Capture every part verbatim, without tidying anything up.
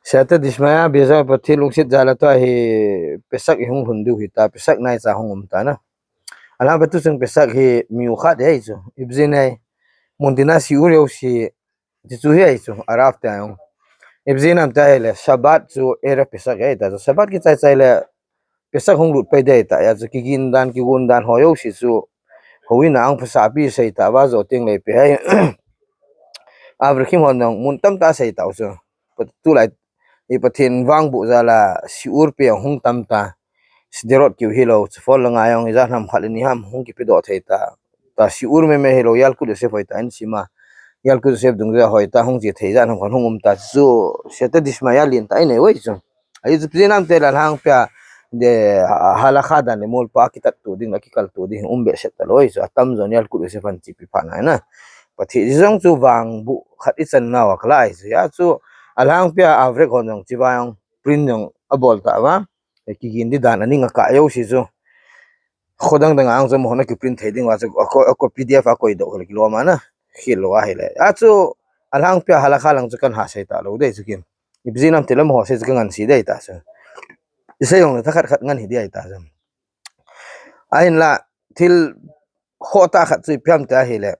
Siyata Dishmaya, Beza Pathen lungset jal a tua hi Pesach hi hung lhun diu hita, Pesach naicha hung um ta na. Alhangpia tuchung Pesach hi miu khat hi chu. Ipi jeh ham itileh, muntina shiur jouse, ti chu hi chu, Arab te jong. Ipi jeh ham itileh, Shabbat chu Erev Pesach hi ta chu. Shabbat kichai chai le, Pesach hung lut pai ding ta, hijeh chun kigin dan, kigon dan ho jouse chu. Houin a ang phasah pi sei ta, va jou teng le ipi ham. Avrekhim hon jong mun tamtah sei tau chu. Pa-, tulai, i Pathen vangboh jal a, shiur pe hung tam ta. Sderot kiu hilou, Tzafon langa jong, ijat ham khat le ni ham, hung kipedoh thei ta. Ta shiur meme hilou, Yalkut Yosef hoitah in sim a. Yalkut Yosef dungjui a hoitah hung che thei jat ham khat hung um ta chu, Siyata Dishmaya lentah inei uve chu. Ahi chu ipi jeh ham itileh alhangpia, de, halakha dan le molpa a kitat tu ding, a kikal tu ding, um behseh talou chu, atamjon Yalkut Yosef in chepi phat na na. Pathen jong chu vangboh khat ichan nau a kala ahi chu, hijeh chun, alhangpia Avrek hon jong, hiche va jong, print jong abol ta va, kigin di dan aning a kah jouse chu. Kho dang dang a ang chu mo na kiprint thei ding uva chu, a ko, a ko P D F a koidoh kha le kilom a na. Khel lou ahile. Achu, alhangpia halakha lang chu kana sei talou ding chu kin. Ipi jeh ham itileh mo ho sei chu kangansei ding ta chu. Isei jong le thakhat khat ngan hi ding ta chu. Ahinla, thil khoh tah khat chu ipi ham itileh.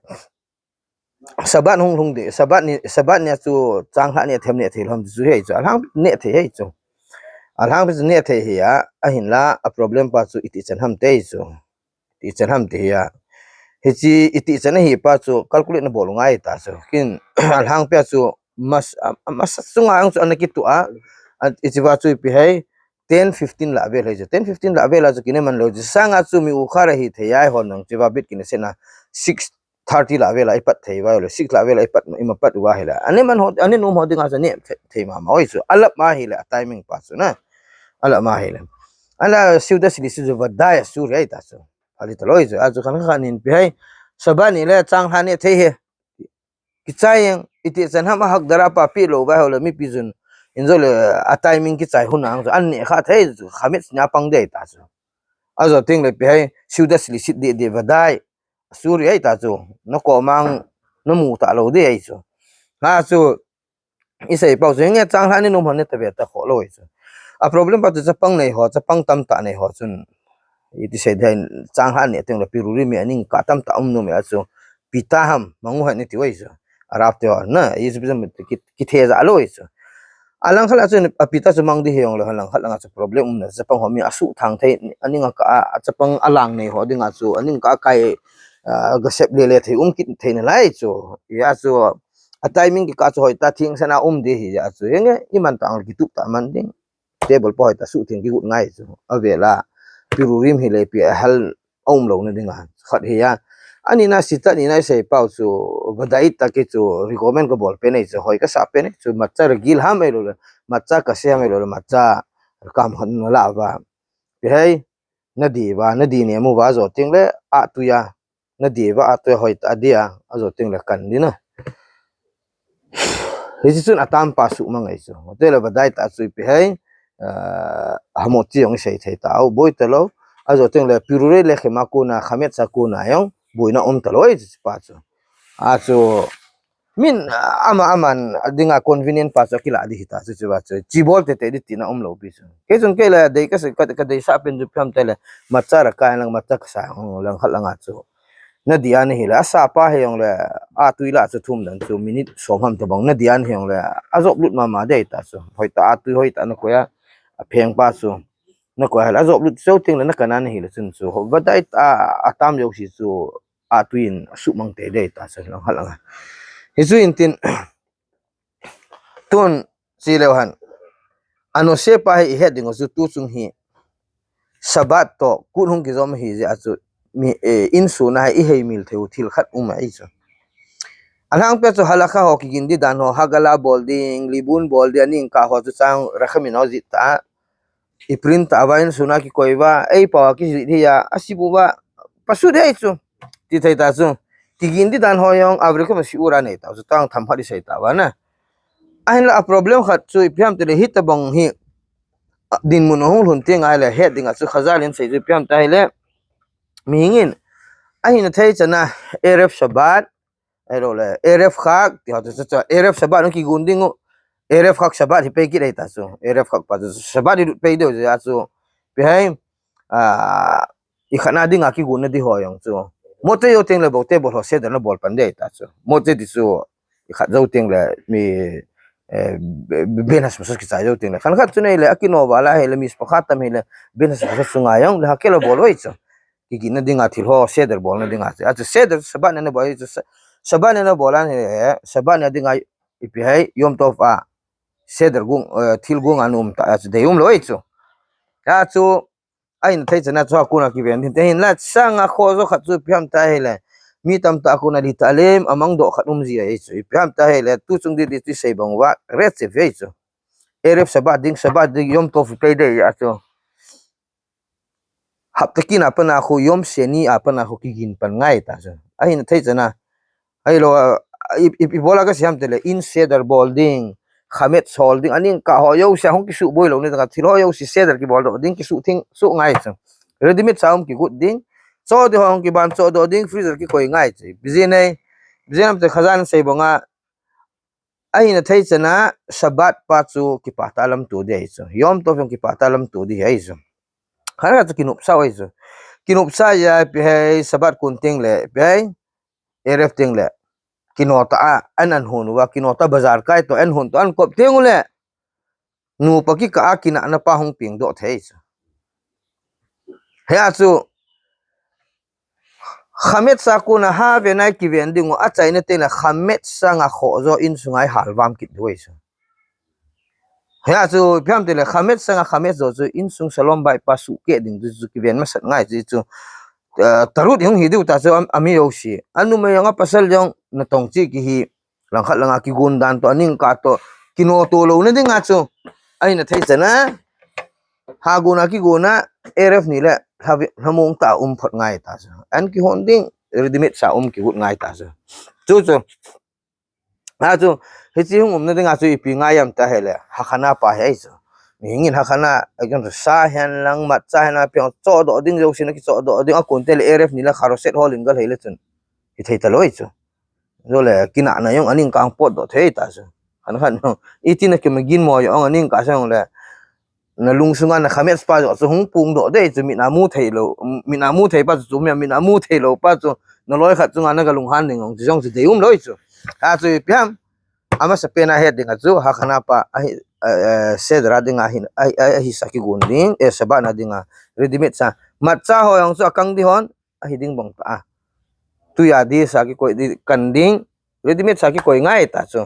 Shabbat hung lhung ding, Shabbat ni, Shabbat ni a chu changlhah neh them neh thei lou ham ti chu hi chu. Alhang neh thei hi chu. Alhangpi chu neh thei hi a, ahinla, a problem pa chu iti chan ham ti hi chu. Iti chan ham ti hi a. Hiche iti chan ahi pa chu calculate na bol u ngai ta chu. Kin, alhangpia chu mas, a, a masa chunga ang chu ana kitu a. A, hiche va chu ipi ham, ten fifteen lah vel hi chu. Ten fifteen lah vel a chu kine man lou. Hiche sanga chu mi u kha ra hi thei ai hon nang hiche va bit kine sena six thirty lah vel a ipat thei uva le, six lah vel a ipat, ima pat uva hile. Ani man ho, ani nom ho dinga chu neh thei, thei mama uve chu. Alap ma hile, a timing pa chu na. Alap ma hile. Ala Seuda Shlishi chu vadai asur hi ta chu. Phali talou chu. Achu khan khan in ipi ham. Shabbat ni le changlhah neh thei hi. Kichai jeng, iti chan ham a Hagdara pa pe lou uva hile mipi chun. Injo le a timing kichai hun ang chu. An neh kha thei chu. Chametz ni a pang ding ta chu. Ajo teng le ipi ham, Seuda Shlishi deh deh vadai. Asur hi ta chu, na koma na mu talou ding hi chu. Achu, isei pau chu, nge changlhah ni nom hon ne ta ve ta kho lou hi chu. A problem pa chu chapang nei ho, chapang tamtah nei ho chun. Iti sei ding, changlhah neh teng le Pirurim hi aning kah tamtah um nom hi a chu. Pita ham, mang u ham ne ti uve chu. Arab te ho, na, i chu ki, kithe ja lou hi chu. Alangkhat a chu, a pita chu mang ding hi jong le, alangkhat langa chu problem um na, chapang ho mi asuh thang thei, aning a kah a, chapang alang nei ho dinga chu, aning kah a kai, a, ga sep le le thei um kit thei nalai chu. Hia chu, a timing kikah chu hoitah thing sana um ding hi a chu. Henge, iman tah ang le kitup tah man ding. Table pa hoitah suh thing kigut ngai chu. Avel a, Pirurim hile ipi a hal a um lou na dinga. Khat hi a. Ani na sita ni na isei pau chu, vadai ta ki chu, recommend ka bol pen hi chu, hoi ka sa pen hi chu, matzah ragil ham ahilou le, matzah kaseh ham ahilou le, matzah kam khat na la uva. Ipi ham, na di uva, na di nem uva ajo teng le, a tui a, na di uva, a tui a hoitah a di a, ajo teng le kan ding na. Hiche chun atam pa suh mang hi chu. Hote le vadai ta chu ipi ham, a, hamot ti jong isei thei tau, boi talou. Ajo teng le Pirurim le khem a kona, chametz a kona jong, boina um talou hi chu pa chu. Achu, min, a, ama, aman, a dinga convenient pa chu kila ding hi ta chu, chu va chu. Chi bol tete ding tina um lou pi chu. Kei chun kei le, dei ka sei, ka, ka deisah pen chu ipi ham itileh, matzah ragil lang, matzah kaseh lang, langkhat langa chu. Na di a na hile, asa pa hi jong le, a tui la chu thum dan chu, minute som ham tabang, na di a na hi jong le, a jop lut mama ding ta chu, hoitah a tui, hoitah na koi a, a pheng pa chu, na koi a hile, a jop lut cheu teng le, na kan a na hile chun chu, vadai ta, atam jouse chu, a tui in, asuh mang tei ding ta chu, langkhat langa. Hichu in tin, Tun, chi leu hen. Anose pa hi ihet ding u chu tuchung hi. Shabbat toh, kut hung kijom hi jeh a chu, mi, eh, insung a hi ihei mil thei u thil khat um ahi chu. Alhangpia chu halakha ho kigin di dan ho, hagala bol ding, libun bol ding, aning kah ho chu chang rakhamin ho jih ta. I print ta uva insung a kikoi uva, ei pao a kijih hi a, asip uva, pasut hi chu. Ti thei ta chu. Kigin di dan ho jong, Avrekhim a shiur a nei ta chu, tang tham khat isei ta uva na. Ahinla a problem khat chu, ipi ham itileh hitabang hi, a, dinmun hung lhun teng ahile, het ding a chu, Chazal in sei chu, ipi ham itileh, mihing in, ahina thei chan a, Erev Shabbat, ahilou le, Erev Chag, ti ho chu, chu, chu, Erev Shabbat hung kigon ding u, Erev khat Shabbat hi pei kit ahi ta chu. Erev khat pa chu Shabbat hi lut pei deu ja chu. Ipi ham, ah, ikhatna dinga kigunna di ho jong chu. Motzei jou teng le bote bol ho seder na bol pan di ahi ta chu. Motzei di chu ikhat jou teng le mi, eh, be-, be-, ben hashmashot kichai jou teng le. Khan khat chu nei le, akino val a hile, mishpacha tam hile, ben hashmashot sunga jong le hakel a bol u ahi chu. Kiginna dinga thil ho seder bolna dinga chu. A chu seder Shabbat nia na bol ahi chu. Sha-, Shabbat nia na bol a hile, Shabbat nia dinga ipi ham Yom Tov a seder gung, eh, thil gung a na um ta, a chu dei um lou ahi chu. A chu, ahina thei chan a chu a kona kiven ding. Te hinla sanga kho jo khat chu ipi ham ta hile. Mi tamtah a kona li ta lem amang doh khat um ji ahi chu. Ipi ham ta hile, tu chung di di ti sei bang uva, ret se ve chu. Erev Shabbat ding, Shabbat ding, Yom Tov pei di a chu. Hapta kin a pat a khu, Yom Sheni a pat a khu kigin pan ngai ta chu. Ahina thei chan a. Ahilou, ah, i, i, ibola ka siam te le, in seder bol ding, chametz hol ding, aning kah ho jouse hung kisuh boi lou ni ta ka, thil ho jouse seder kibol doh ding, kisuh thing, suh ngai chu. Ready made sa um kigut ding, cho di ho hung kiban cho doh ding, freezer kikoi ngai chu. Ipi jeh ham, ipi jeh ham te khajan sei bang a, ahina thei chan a Shabbat pa chu kipah tah lamto di ahi chu. Yom Tov jong kipah tah lamto di ahi chu. Khat khat chu kinopsa u ahi chu. Kinopsa a ipi ham Shabbat kon teng le, ipi ham Erev teng le. Kino tah a, an an hon uva, kino tah bazar kai toh, an hon toh, an kop teng u le. Nupa kikah a kinahna pa hung peng doh thei chu. Hia chu, chametz a kona ha ve nai kiven ding u, achaina teng le chametz sanga kho jo insunga ihal vam kit diu ahi chu. Hia chu, ipi ham ti le, chametz sanga chametz jo chu insung shalom bait pa suhkeh ding chu, chu kiven masat ngai chu, chu, eh, tarut hung hi diu ta chu, am-, ami jouse. Anumei jong apasal jong natong cheh kihi. Langkhat langa kigon dan toh, aning kah toh, kino to louna dinga chu. Ahina thei chan a, ha gon a kigon a, Erev ni le, lha ve-, lhamong tah a um phot ngai ta chu. An kihon ding, ready made sa um kigut ngai ta chu. Chu chu. A chu, hiche hung umna dinga chu ipi ngai ham ta hile, hakana pa hi ahi chu. Mihing in hakana, ekdom sa hen lang, matzah hen lang, apiang cho doh ding, jouse na kicho doh ding, akon te le Erev ni le, charoset hol in gal hei le chun. Hithei ta lou ahi chu. Jole, kinahna jong aning kah pot doh thei ta chu. Khan khan jong. Iti na kimagin mo jong aning kah sa jong le. Na lungsunga na chametz pa jo chu hung pung doh dei chu, mit a mu thei lou, mit a mu thei pa chu, chu mi a mit a mu thei lou pa chu, na loi khat chunga na ga lunghan ding jong chu, jong chu dei um lou chu. A chu ipi ham, amasa pen a het ding a chu, hakana pa, ahi, eh, eh, seder a dinga hin, ahi, ahi, ahisa kigon ding, eh, Shabbat na dinga, ready made sa. Matzah ho jong chu akang di hon, ahi ding bang ta a. Tui a di sa kikoi di kan ding, ready made sa kikoi ngai ta chu.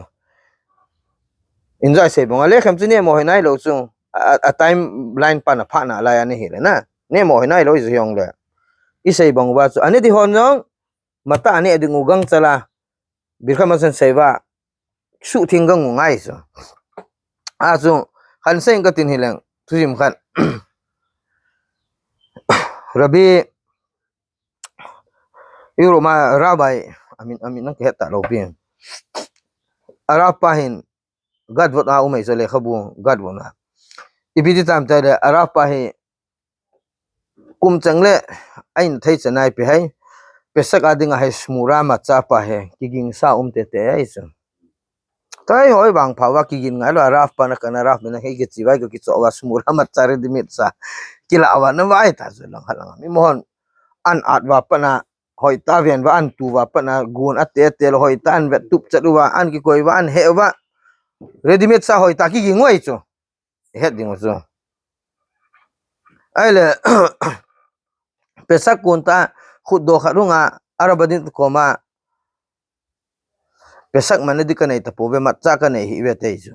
Enjoy sei bang a lekhem chu nemo hi nai lou chu. A, a, a timeline pa na pha na lai a ni hi le na. Nemo hi nai lou i jong le. I sei bang uva chu. Ani di hon jong, matzah ani ding u gangchal a. Birkha masan sei uva. Suh thing gang u ngai chu. A chu, khan sei ka tin hi leng. Thu jim khan. Rabbi Europe a Rabbi, amin, amin nang kihet ta lou pi. A Rav pa hin, Gadvot a um ahi chu lekhabu, Gadvot a. Ipi ti tam ta le, a Rav pa hi, kum chang le, ahin thei chan a ipi ham. Pesach a dinga hi shmura matzah pa hi, kiging sa um tete ahi chu. Tua hi hoi vang pha uva kigin ngai lou, a Rav pa na kana Rav na hi kichi uva, kicho uva shmura matzah ready made sa. Kila uva na vai ta chu langkhat langa. Mi mohon an at uva pat na, hoi ta ven uva an tu uva pat na, gun a te te lou hoi ta an vet tup chat uva, an kikoi uva, an he uva. Ready made sa hoi ta kiging u ahi chu. Het ding u chu. Ahile, Pesach kon ta, khutdoh khat hung a, a Rabbanit koma, Pesach man a di ka nei ta pouve, matzah ka nei hih uve ati chu.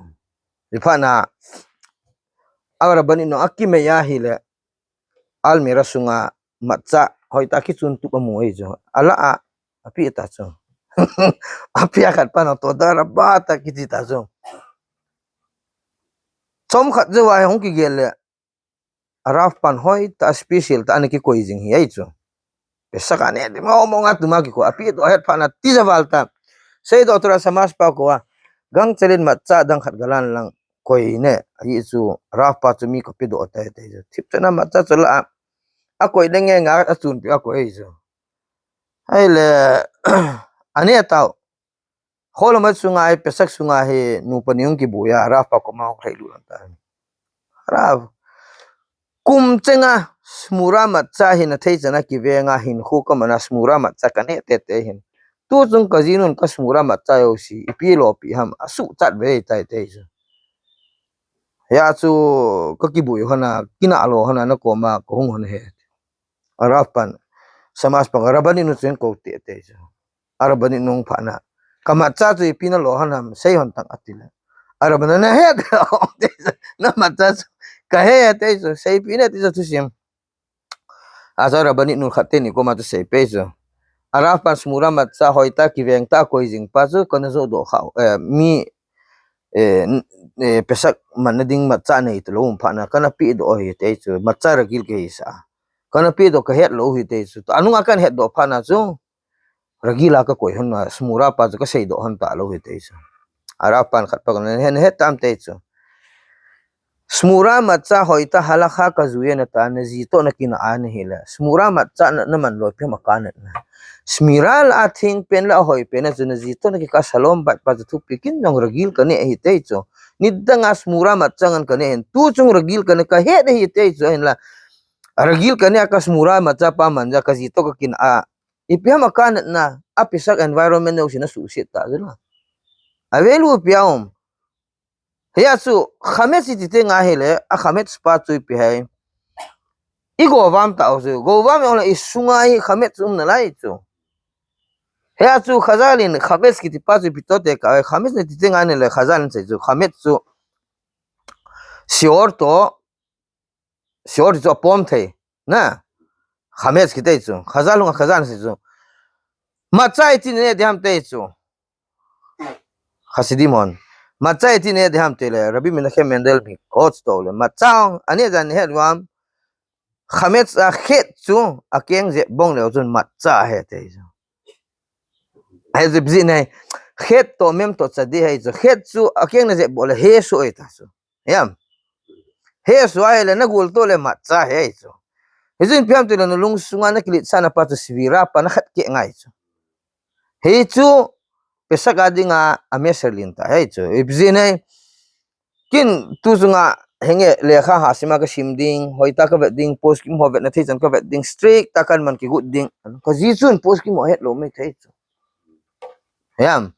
Hiphat na, a Rabbanit in akimei a hile, almirah sunga matzah hoi ta kichun tup amu ahi chu. Ala a, api ta chu. Api a khat pa na toda rabba ta kiti ta chu. Chomkhat jou a hung kigel le, a Rav pan hoi ta special ta ana kikoi jing hi ahi chu. Pesach a ne, di ma mo nga tu ma kiko, api to het pha na tija val ta. Sei doh tura samas pa ko a, gangchal in matzah dang khat galan lang koi ne, ahi chu, Rav pa chu mi ko pi doh ta te chu. Thip chana matzah chu la a, akoi dang nge nga achun pi akoi ahi chu. Ahile, ane tau. Kholama sunga hi, Pesach sunga hi, nupa ni hung kibui a, Rav pa koma hung lhailut ta. Rav. Kum chenga, Shmura matza hi na thei chana kivenga hin khu ka mana Shmura matza ka ne tete hin. Tu chung ka jinun ka Shmura matza jouse, ipi lopi ham, asuh chat ve tai te chu. Hia chu ka kibui hona, kina lo hona, na koma ka hung hon he. A Rav pan, Shamash pan, Rabbanit nu chen ko tete chu. A Rabbanit nu pha na. Ka matza chu ipi na lo hanam, sei hon tang ati le. A Rabbanit na he, na matza chu, ka he te chu, sei pi na ti chu thusim. A chu Rabbanit nu khat te ni koma chu sei pe chu. A Rav pan Shmura matza hoi ta kiveng ta koi jing pa chu, ka na jo do khau, eh, mi, eh, n-, eh, Pesach man na ding matza nei tu lo pha na, ka na pi do hi te chu, matza ragil ke hi sa. Ka na pi do ka het lo hi te chu. Anunga kan het do pha na chu. Ragil a ka koi hon na, Shmura pa chu ka sei do hon ta lo hi te chu. A Rav pan khat pa ka na he, he tam te chu. Shmura matza hoi ta halakha ka jui na ta, na ji to na kina a na hi le. Shmura matza na, na man lo pe ma ka na na. Shmira la a thing pen la a hoi pen na chu na ji to na ki ka shalom bait pa chu thupi kin jong ragil ka ne hi te chu. Nidang a Shmura matza ngan ka ne hin. Tu chung ragil ka ne ka he de hi te chu hin la. Ragil ka ne a ka Shmura matza pa man ja ka ji to ka kina a. Ipi ham a ka natna, a Pesach environment jouse na suhset ta chu la. A value ipi a um. Hia chu, chametz iti te ngai hi le, a chametz pa chu ipi hai. I go vam ta u chu, go vam ong le i sunga hi chametz um na lai chu. Hia chu, Chazal in chametz kiti pa chu ipi to te ka, chametz iti te ngai hi le, Chazal in sei chu, chametz chu, shior to, shior chu apom thei. Na. Chametz kiti chu. Chazal lunga Chazal sei chu. Matza iti ne diham te chu. Hasidim hon. Matza iti ne diham te le. Rabbi Menachem Mendel mi coach to le. Matza ong. Ani jan het vam. Chametz a het chu. A keng je bong le chun matza he te chu. He chu bzi nei. Het to mem to tsa di he chu. Het chu. A keng na je bo le he su oi ta chu. Yam. He sua he le na gul to le matza he chu. Hijin piam tu le na lung sunga na kilit sana pa chu svira pa na khat ke ngai chu. He chu Pesach a dinga a meser lin ta he chu. Ipjin he kin tu sunga henge lekha ha sima ka sim ding, hoi ta ka vet ding, post kim ho vet na thei chan ka vet ding, strict ta kan man ki gut ding. Ka ji chun post kim ho het lo mai thei chu. Yam.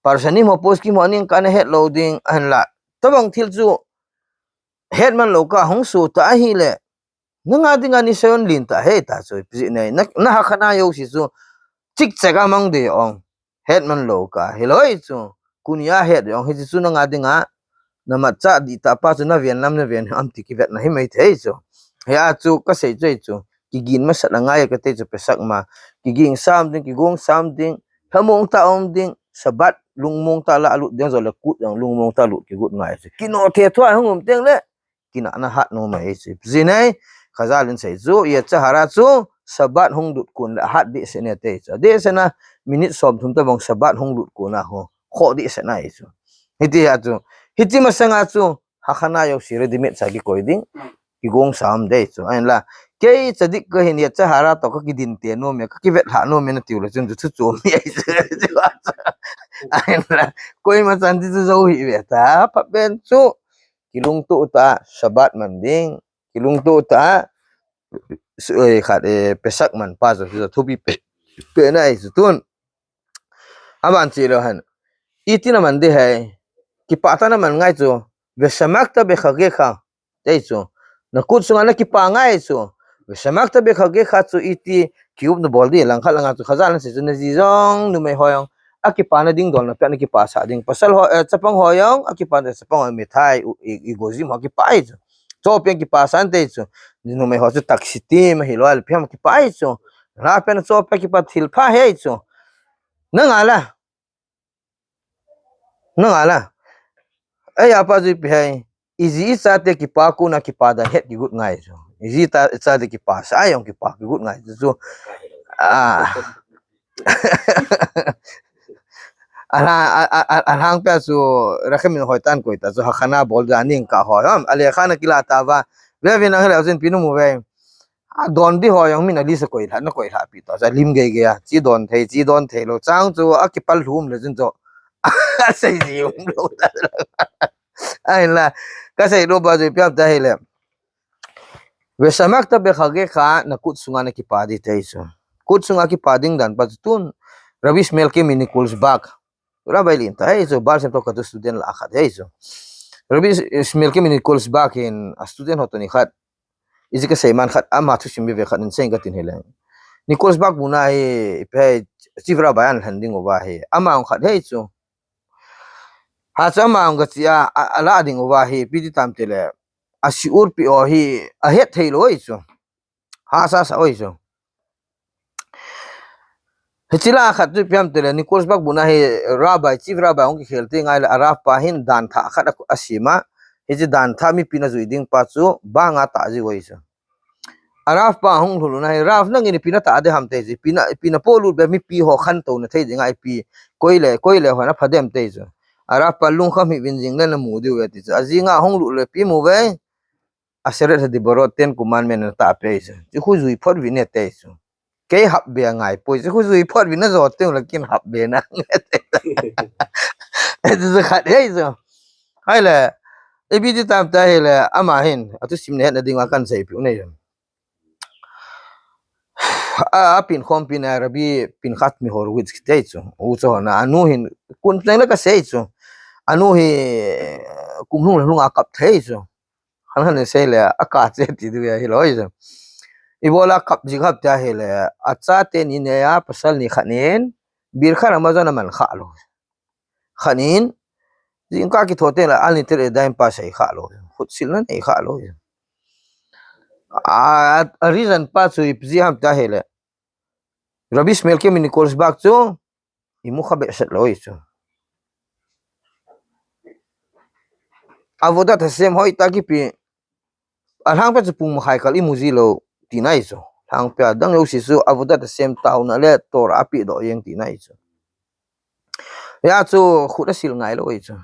Parshani mo post kim ho ning ka na het lo ding, an la. Tabang thil chu het man lo ka hung su ta hi le. Na nga dinga nisayon lin ta he ta chu ipjin nei. Na, na hakha na yo si chu. Chik chak a mang de ong. Het man lo ka. Hi loi chu. Kunia het de ong hi chu na nga dinga. Na matza di ta pa chu na ven lam na ven am ti ki vet na hi mai thei chu. He a chu ka sei chu chu. Ki gin masat a ngai ka te chu Pesach ma. Ki ging sam ding, ki gong sam ding. Thamong ta om ding. Shabbat lungmong ta la lut ding zo le kut jong lungmong ta lut ki gut ngai chu. Ki no the thua hung um teng le. Kina na hat no mai chu. Zinai, Chazal in sei chu, Yetzer Hara chu, Shabbat hung lut kun le hat di se ne te chu. Di se na, minute som thum ta bang Shabbat hung lut kun a ho. Kho di se na chu. Hiti a chu. Hiti masanga chu, hakha na yo si ready made sa ki koi ding. Ki gong sam de chu. Ain la, kei tzadik ka hin Yetzer Hara to ka ki din te no me, ka ki vet ha no me na tiu le chun chu chu chu mi ai chu. Ain la, koi ma chan ti chu zo hi ve ta, pa ben chu. Ki lungto ta, Shabbat man ding. Ki lungto ta, su-, eh, khat, eh, Pesach man pa zo, zo thupi pe, pe na ai zu tun. Aban chi lo han. Iti na man de hai. Ki pa ta na man ngai chu. Veshamakta bechagecha. Te chu. Na kut sunga na ki pa ngai chu. Veshamakta bechagecha chu iti ki up na bol di lang khat langa chu Chazal na se chu na ji jong numei ho jong. A ki pa na ding dol na pe na ki pa sa ding. Pasal ho, eh, chapang ho jong, a ki pa na chapang ho mithai, u, i, i gozim ho ki pa ai chu. Cho pen ki pa san te chu. Numei ho chu taksi ti ma hi lo al piam ki pa ai chu. La pen cho pe ki pa thil pha he chu. Na nga la. Na nga la. Ai apa ju pi hai. Iji i cha te ki pa ku na ki pa da het ki gut ngai chu. Iji ta, i cha te ki pa sa ai ong ki pa ki gut ngai chu. Ah. Ala, a, a, a, alang pia chu, rakhe min hoi tan koi ta chu, hakha na bol da ning ka hoi, ham, ale kha na kila ta va, ve ve na hele, jin pinu mu ve. A don di hoi, ang min ali sa koi la, na koi la pi ta, sa lim ge ge a, chi don thei, chi don thei lo, chang chu, a ki pal lhum le jin chu, Asei ji umlou ta. Ahinla, kasei nom pa chu ipi ham tia ahile, ושמחת בחגך, na khut sunga na kipa ding ati chu. Khut sunga kipa ding dan pa chu tun Rabbi Shmuel Kemi Nikolsbach, Rabbi lentah ahi chu, Baal Shem Tov katu student lah a khat ahi chu. Rabbi Shmuel Kemi Nikolsbach hin a student ho toh nikhat, ijeh kasei man khat, ama thusim veve khat in seiyin katin ahile, Nikolsbach muna hi, ipi ham, Chief Rabbi ahin lhen ding uva hi, ama jong khat ahi chu. Hichu ama jong gache a, a, alah ding uva hi, ipi ti tam tile, a shiur pe u hi ahet thei lou ahi chu. Hahsa sa u ahi chu. Hiche lah a khat chu ipi ham tile, Nikolsbach muna hi Rabbi, Chief Rabbi hung kikhel teng ahile, a Rav pa hin dan thah khat a, asem a. Hiche dan thah mipin ajui ding pa chu banga tah jiu ahi chu. A Rav pa hung lhun u na hi, Rav, nangin ipi natah ding ham ati chu, ipi na, ipi napolut be, mipi ho khantou na thei dinga ipi, koi le, koi le ho napha dem ati chu. A Rav pa lungkham hih uvin, jing le namu diu ve ati chu. Ajing a hung lut le ipi mu ve, Aseret HaDibarot, Ten Commandment natah pai chu. Chu khu jui phot uvin ati chu. Kei hap be angai poi, chu khu jui phot uvin najo teng le kin hap be nange. Hichu khat ahi chu. Ahile, ipi ti tam tia ahile, ama hin, athusim nahet na dinga kahin seipeh u ahi chu. A, apin khompi na Rabbi Pinchas Mihorovitz kiti ahi chu. U chu hona, anu hin, kun teng le kasei chu. Anu hi, kum lhung le lhung a kap thei chu. Khan khan sei le, akap che ti diu ahi lou ahi chu. Ibola kap ji kap tia ahile, achate ni neiya pasal ni khat in, Birkat Hamazon aman kha lou. Khat in, jingkah kitho teng le, Al Niter Yadayim pa sei kha lou. Khut silna nei kha lou. A, a reason pa chu ipi jeh ham tia ahile, Rabbi Shmuel Kemi Nikolsbach chu, imu kha behseh lou ahi chu. Avodat Hashem hoitah kipe, alhangpi a chu pung makhai kal imu ji lou tina ahi chu. Alhangpi a dang jouse chu Avodat Hashem taona le Torah apeh doh jeng tina ahi chu. Hia chu khut asil ngai lou ahi chu.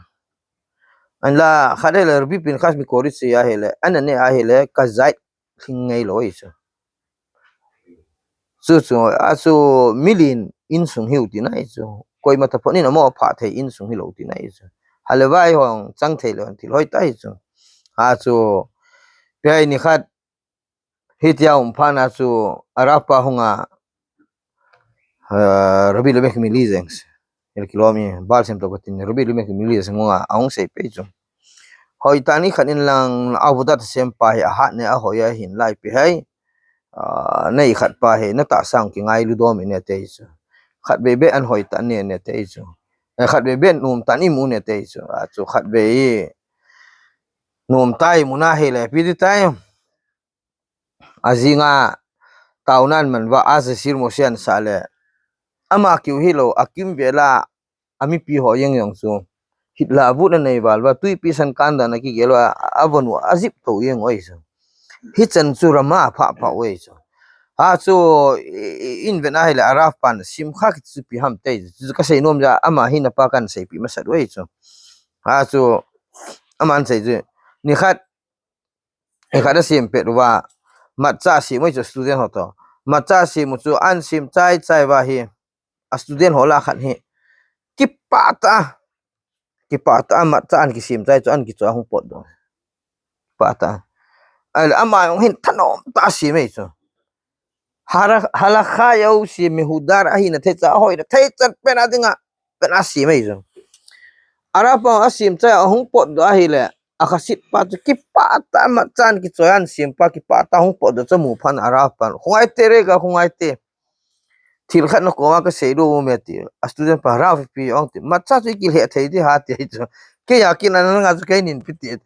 Ahinla, khat ahile Rabbi Pinchas Mihorovitz ahile, ana ne ahile, kajai lhing ngai lou ahi chu. Chu chu, achu milen insung hiu tina ahi chu. Koima taphot in amo phah thei insung hilou tina ahi chu. Halevai hung chang thei lou thil hoitah ahi chu. Achu, ipi ham nikhat, hitia um phat na chu, a Rav pa hunga, eh, Rabbi Lemek Milizeng. Hil kilom e, Baal Shem Tov katin, Rabbi Lemek Milizeng hunga, ahung seipeh chu. Hoitah nikhat in lang, Avodat Hashem pa hi ahat ne, ahoi a hin lai pe hai. Ah, nei khat pa hi, natahsa a kingailu dom in ati chu. Khat veve an hoitah ne, ati chu. Eh, khat veve nomtah in imu ati chu. Achu khat veve nomtah a imu na ahile, ipi ti tai. Ajing a, taona aman va, Al Yashir Moshe ahin sah le. Ama keu hilou, akimvel a, amipi ho jeng jong chu. Hitlah a vut anei val uva, twipi san kan dan a kigel uva, a, avon u ajip tou jeng u ahi chu. Hichan chu Rama aphah phah u ahi chu. Achu, i, i, in vet na ahile, a Rav pan, Simcha kiti chu ipi ham ati chu. Chu kasei nom jeh a, ama hina pa kahin seipeh masat u ahi chu. Achu, aman sei chu. Nikhat, Nikhat asem pet uva, matzah asem u ahi chu student ho toh. Matzah asem u chu ahin sem chai chai uva hi, a student ho lah a khat hi. Kipah tah a. Kipah tah a matzah ahin kisem chai chu ahin kichoi a hung potdoh. Kipah tah a. Ahile ama jong hin thanom tah a asem ahi chu. Hara-, halakha jouse mehudar ahina thei chan, ahoina thei chan pen a dinga, pen a asem ahi chu. A Rav pa asem chai a hung potdoh ahile, a Hasid pa chu kipah tah a matzah ahin kichoi a ahin sem pa kipah tah a hung potdoh chu amu phat in a Rav pan. Khongai te re ga, khongai te. Thil khat nakoma kasei diu um e ati. A student pa Rav ipi jong ti. Matzah chu ikilheh thei ding ham ati chu. Kei a kin a nanga chu keinin pe ti.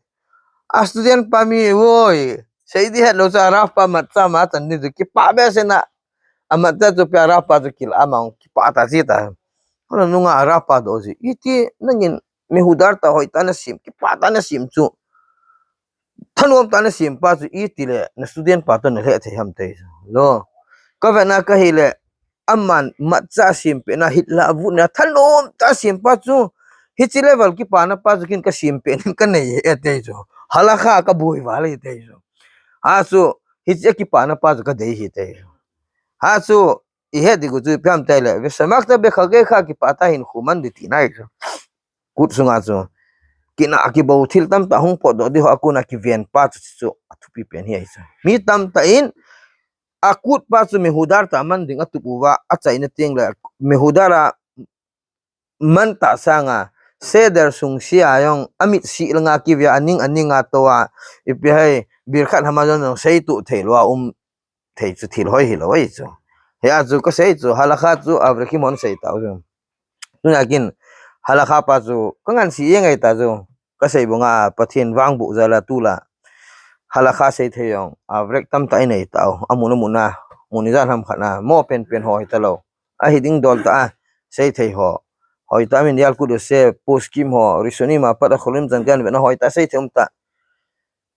A student pa mi, oi, sei ding hetlou chu a Rav pa matzah ama chan ni chu kipah behseh in a. A matzah chu pe a Rav pa chu kila, ama jong kipah tah a che ta. Hona nunga a Rav pa doh ji. Iti nangin mehudar tah, hoitah a nasem, kipah tah a nasem chu. Thanom tah a nasem pa chu iti le na student pa toh nalheh thei ham ati chu. Lo. Ka vet na ka hile, aman matzah asem pet na, hitlah a vut na, thanom tah a asem pa chu, hiche level kipana pa chu ken kasem pet in kanei e ati chu. Halakha kaboi val e ati chu. Achu, hiche kipana pa chu kadei e ati chu. Achu, ihet ding u chu ipi ham ati le, ושמחת בחגך, kipah tah a hinkho man ding tina ahi chu. Quds sunga chu kina kibo thil tamtah hung potdoh ding ho a kona kiven pa chu, chu athupi pen hi ahi chu. Mi tamtah in a Quds pa chu Mehudar tah man ding atup uva, achaina teng le Mehudar a man tah sanga Seder sung sia jong amit si langa kivia aning aning a toa, ipi hai Birkat Hamazon jong sei tu thei lou a um thei chu thil hoi hilou ahi chu. Hia chu kasei chu, halakha chu Avrekim hon sei tau chu. Tuna kin halakha pa chu kangansi jeng ahi ta chu. Kasei banga Pathen vangboh jal a tula halakha sei thei jong Avrek tamtah inei tau. Amun amun a, mun ijat ham khat na mo penpen ho hita lou. Ahi ding dol tah a sei thei ho. Hoitah a Minyan Kudosh, Poskim ho, Rishonim a pat a Chachamim Zangan vena hoitah sei thei um tah.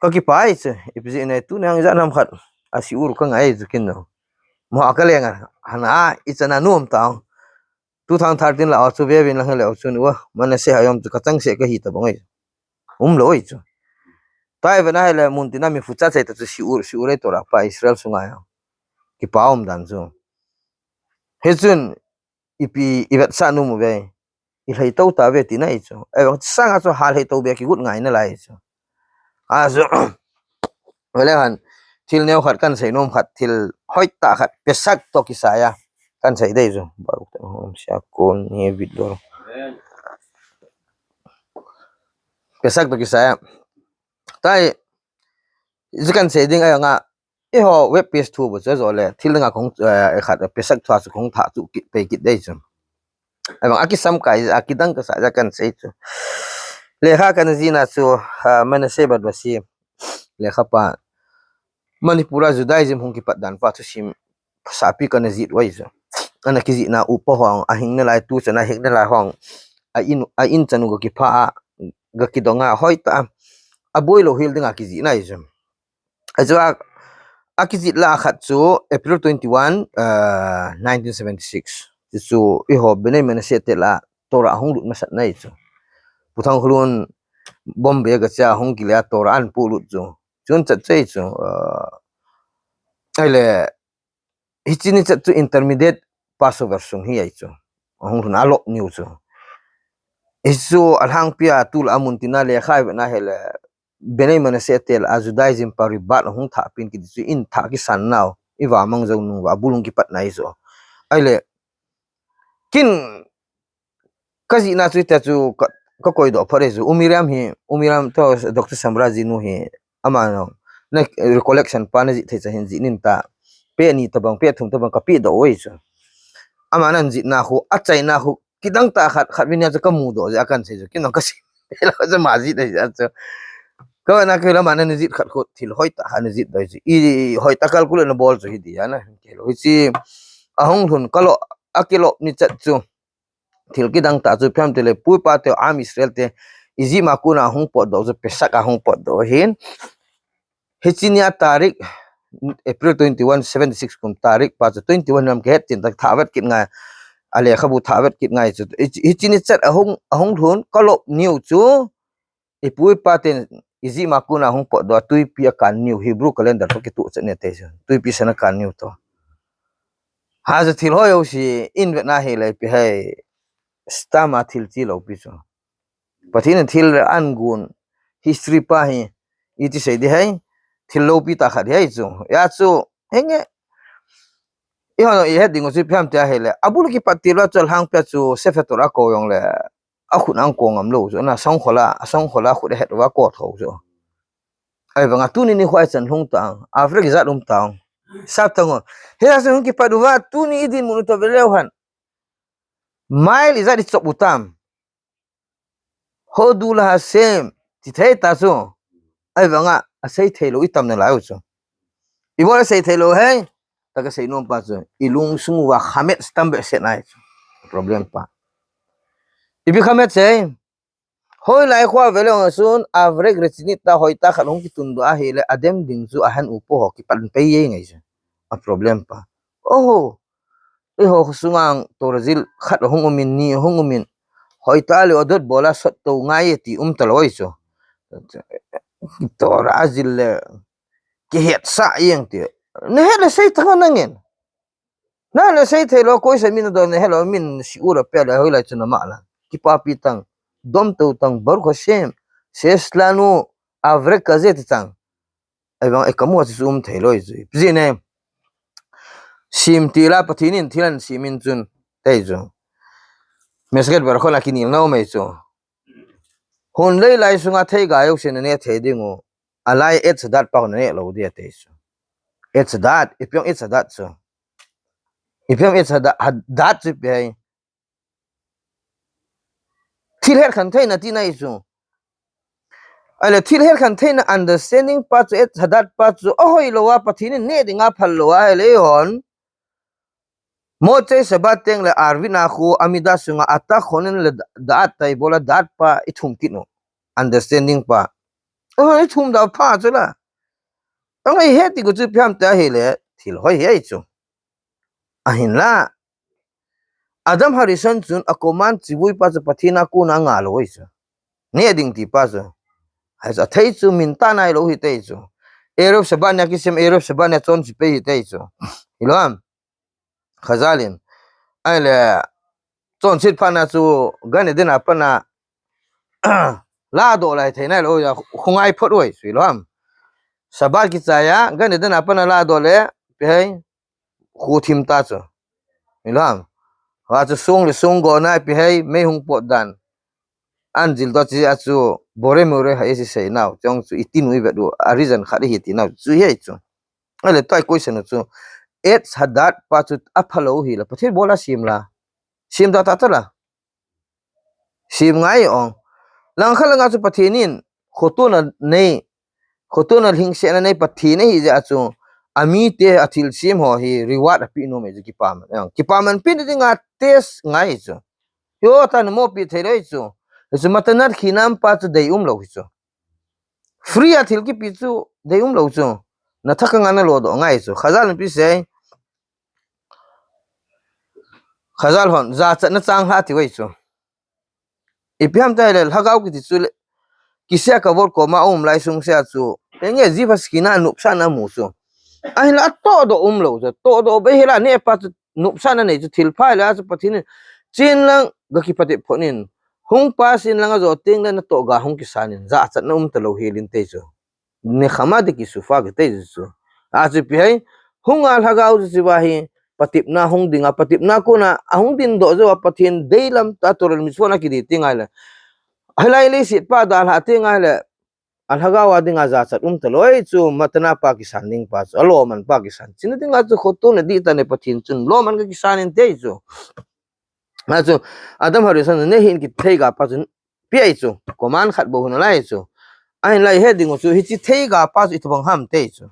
Ka kipai chu, ipi jeh inem tuni a ijat ham khat a shiur ka ngai chu kin no. Mo a ka leng a, hana, ichan a nom tau. Two thousand thirteen la a chu vevin lang hele a chu nu, Manasseh a jong chu ka chang se ka hi ta bang ai. Umlou ai chu. Tai vena hele mun tina mi fucha chai ta chu shiur, shiur ai Torah pa Israel sunga ya. Kipa um dan chu. Hichun ipi i vetsah nom uve, i lhai to tave tina ahi chu. Ahivang sanga chu ha lhai to be kigot ngai nalai chu. A chu, vele han, thil neo khat kan sei nom khat, thil hoitah khat, Pesach to kisai a kan sei dei chu. Baruch ta hom sia kon ni vid lo. Pesach to kisai a. Tai, chu kan sei ding ahivanga, eiho web page thu bu chu jole, thil dinga kong, eh, khat Pesach thua chu kong tha chu kit pe kit dei chu. Ahivang a kisam kai, a kidang kasa ja kan sei chu. Lekha kan jihna chu, ah, Manasseh Badvasi, lekha pa, Manipur a Judaism hung kipat dan pa thusim, sapi kan jih uai chu. Ana kijihna upa hong, a hing nalai tu chana hing nalai hong, a in, a in chanu ga kipha a, ga kidong a, hoitah a, a boilou hel dinga kijihna ahi chu. Achu a, a kijih la khat chu April twenty-one, uh, nineteen seventy-six. Chu chu eiho Bnei Menashe te lah a Torah hung lut masat na ahi chu. Pu Thangkholun Bombay ga cha hung kile a Torah an pu lut chu. Chun chat chei chu, uh, ahile, hiche ni chat chu intermediate Passover sung hi ahi chu. Ahung lhun a lop niu chu. Hichu alhangpi a tula amun tina lekha i vena hele, Bnei Menashe te lah a Judaism pa rebut ahung thah pin kiti chu in thah kisan nau, i va mang jou nung va, abul hung kipat na ahi chu. Ahile, kin ka jihna chu tia chu ka, ka koidoh phat ahi chu. U Miriam hi, U Miriam to Doctor Samra ji nu hi, ama no, na recollection pa na jih thei cha hin jih nin ta. Pe ni tabang, pe thum tabang ka pedoh uai chu. Ama nan jihna khu, achaina khu, kidang tah khat, khat vin a chu ka mudoh jeh a kan sei chu. Kin jong ka sei. Helou chu ama jih dei jeh a chu. Ka vana ka hilou ama nan jih khat khu, thil hoitah khat na jih dei chu. I hoitah calculate na bol chu hi di a na. Helou hi chi. Ahung lhun ka lo, a kilop ni chat chu. Thil kidang tah chu phiam te le, pu pa te, Am Israel te, Egypt a kona hung potdoh chu, Pesach a hung potdoh ahin. Hiche ni a tarik, April twenty-one, seventy-six kum tarik pa chu, twenty-one lam ka het tin ta, thah vet kit ngai, a lekhabu thah vet kit ngai chu. Hiche, hiche ni chat ahung, ahung lhun, ka lop niu chu, i pu i pa ten Egypt a kona hung potdoh a, tuipi a kan niu, Hebrew calendar to kituh chat ne te chu, tuipi san a kan niu to. Ha chu thil hoi ho si in vet na hi le pi hai stam a thil chi lo pi chu. Pathen in thil an gun history pa hi iti sei di hai thil lo pi ta khat hi hai chu. Ya chu henge. I hon i het ding u chu phiam te a hi le. Abul kipat ti lo chu alhangpi a chu Sefer Torah ko jong le. Akhut ang ko ngam lo chu. Na song khola, song khola khut a het uva ko tho chu. Ahivanga tuni nikho a ichan lhung tang, Avrek ijat um tang. Sap tang o. Hia chu hung kipat uva, tuni idin mun u to ve leu hen. Mile ijat i chop u tam. Hodu la Hashem, ti thei ta chu. Ahivanga, asei thei lou i tam nalai u chu. I bol asei thei lou hei. Ta ka sei nom pa chu. I lungsung uva khamet stam behseh nai chu. Problem pa. Ipi khamet sei. Hoilai khoa veleu a sun, Avrek Rechinit ta hoitah khat hung kitundoh a hi le, adem ding chu ahen u po ho kipan pei e ngai chu. A problem pa. Oho. Eiho sunga Torah jil khat hung umin, ni hung umin. Hoitah le adot bol a sot to ngai e ti um ta loi chu. Torah jil le kihetsah jeng ti. Na het le sei tang nangin. Na le sei thei lou, koi sa min do na helou, min shiur a pe le hoilai chu na ma la. Kipapi tang. dom to tang, Baruch Hashem, Shesh lanu, Avrek Kazeh ti tang. Ahivang, e, kamu a chu um thei lou chu. Pi ji ne. Sim ti la Pathen in thil ahin simin chun. Tei chu. Mesket ber khon a kinil na um ei chu. Hun lei lai sunga theiga jouse nane thei ding u. Alai Etz Hadat pa nane lou dia tei chu. Etz Hadat, ipi jong Etz Hadat chu. Ipi jong Etz Hadat, Hadat chu ipi ham. Thil het khen theina tina ahi chu. Ahile thil het khen theina understanding pa chu, Etz Hadat pa chu, ahoi lou a, Pathen in neh dinga phal lou a, ahile hon. Motzei Shabbat teng le Arvit na khu, Amida sunga, ata khonin le da-, Da'at tai bola, Da'at pa i thum kit u. Understanding pa. Oh, i thum da pha chu la. Ang i het ti ku chu ipi ham ti ahile, thil hoi hi ahi chu. Ahinla. Adam Harishon chun a command chivui pa chu Pathen a kona nga lou ahi chu. Neh ding ti pa chu. Ahi chu, athei chu min tah nai lou hi tei chu. Erev Shabbat nia kisem, Erev Shabbat nia chonse pei hi tei chu. Hilou ham. Chazal in. Ahile, chonset phat na chu Gan Eden a pat na ladoh lai thei nai lou a, khongai phot u ahi chu hilou ham. Shabbat kichai a, Gan Eden a pat na ladoh le, ipi ham, kho thim ta chu. Hilou ham. Hua chu song le song gona ipi ham, mei hung pot dan. An jil doh chi a chu, Borei Morei Ha'etz i sei nau, chong chu i tin u i vet u, a reason khat ahi ti nau, chu hi ahi chu. Ahile tua i question u chu, Etz Hadat pa chu apha lou hi la, Pathen bol a sem la. Sem ta ta ta la. Sem ngai ong. Langkhat langa chu Pathen in, khotona nei, khotona lhingsetna nei Pathen ahi jeh a chu, amite a thilsem ho hi reward apeh nom ahi chu kipaman. Eng, kipaman peh na dinga test ngai chu. Yo, ta na mopi thei lou ahi chu. Hichu matanat khinam pa chu dei um lou hi chu. Free a thil kipe chu dei um lou chu. Na thak a nga na lodoh ngai chu. Chazal in ipi sei. Chazal hon, jachatna chang lha ti u ahi chu. Ipi ham ti ahile, lhagao kiti chu le, kiseh a kavot koma um lai sung sea chu. Henge jiva skina nopsahna mu chu. Ahinla atohdoh um lou chu. Tohdoh bei hela neh pa chu nopsahna nei chu thil pha le a chu Pathen in. Chin lang ga kipatep phot in. Hung pa sin lang a jo teng le natoh ga hung kisan in. Jachatna um ta lou hel in tei chu. Nechama de kisufa kiti chu. A chu ipi ham, hunga lhagao chu chiva hi, patepna hung dinga, patepna kona, ahung dingdoh jou a Pathen deilam ta Torah le mitzvot na kidei teng ahile. Hilai leiset pa dalha teng ahile, a lhagao a dinga jachat um ta lou ahi chu, matana pa kisan ding pa chu, aloman pa kisan. China dinga chu khotona dihtah nei Pathen chun, loman ga kisan in tei chu. A chu, Adam Harishon neh hih in kiti theiga pa chu, ipi ahi chu, command khat bou hi nalai chu. Ahinla i het ding u chu, hiche theiga pa chu itobang ham tei chu.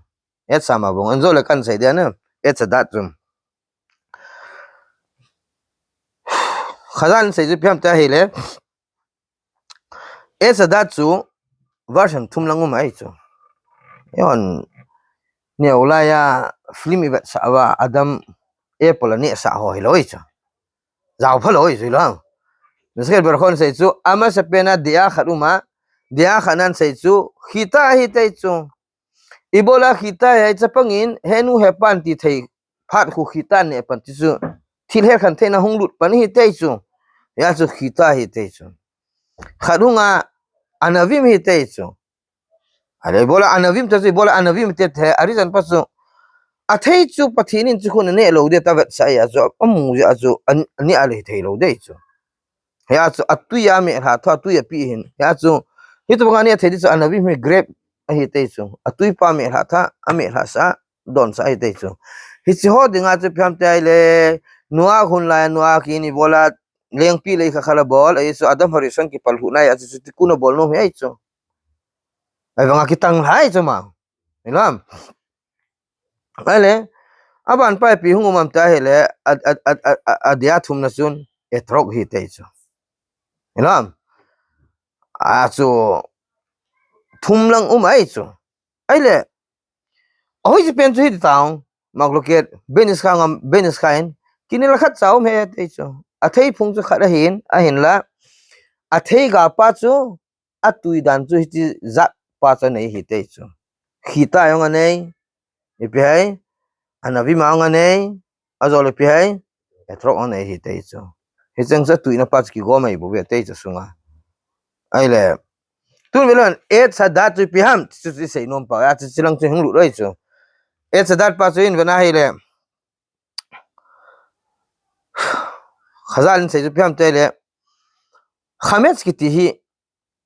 Etz Hamat bang, an jo le kan sei dia na, Etz Hadat chu. Chazal in sei chu ipi ham ti ahile, Etz Hadat chu, version thum lang um ahi chu. Eihon, neo lai a film i vetsah uva, Adam apple anehsah ho hilou ahi chu. Jao pha lou ahi chu hilou. Mesket ber khon sei chu, amasapen a dea khat um a, dea khat nan sei chu, chita ahi tei chu. Ibola chita ahi, chapang in, henu hepan ti thei, phat khu chita neh pan ti chu. Thil het khen theina hung lut pan ahi tei chu. Hia chu chita ahi tei chu. Khat hunga, anavim ahi tei chu. Ahile ibola anavim ta chu, ibola anavim te the, a reason pa chu. Athei chu Pathen in chu khun aneh lou dia ta vetsah a chu, amu jeh a chu, an, aneh a le thei lou dei chu. Hia chu, atui a mehlha tha, atui api hin. Hia chu, hitobang a neh thei di chu, anavim hi grape ahi tei chu. Atui pa mehlha tha, amehlha sa, don sa ahi tei chu. Hiche ho dinga chu ipi ham ti ahile, Noah hun lai, Noah kin ibola, lengpi lei kha khala bol, ahi chu Adam Harishon kipal hu nai, achu chu tikkun abol nom hi ahi chu. Ahivanga kitang lhai chu ma. Hilou ham. Ahile, aban pa ipi hung um ham ti ahile, a, a, a, a, a, adeh a thumna chun, etrog ahi tei chu. Hilou ham. A chu, thum lang um ahi chu. Ahile, ahoiche pen chu hiti tao, Machloket, Ben Ish Chai ngam, Ben Ish Chai in, kinel khat cha um ahi tei chu. Athei phung chu khat ahin, ahinla, atheiga pa chu, atui dan chu hiti jat pa chu anei ahi tei chu. Chita jong anei, ipi ham, anavim jong anei, ajole ipi ham, etrog jong anei ahi tei chu. Hicheng chu atuina pa chu kigom ahi bou ve tei chu sunga. Ahile. Tun velon, Yetzer Hara chu ipi ham, chu chu isei nom pa, a chu chu lang chu hung lut loi chu. Yetzer Hara pa chu in vena ahile. Chazal in sei chu ipi ham tile. Chametz kiti hi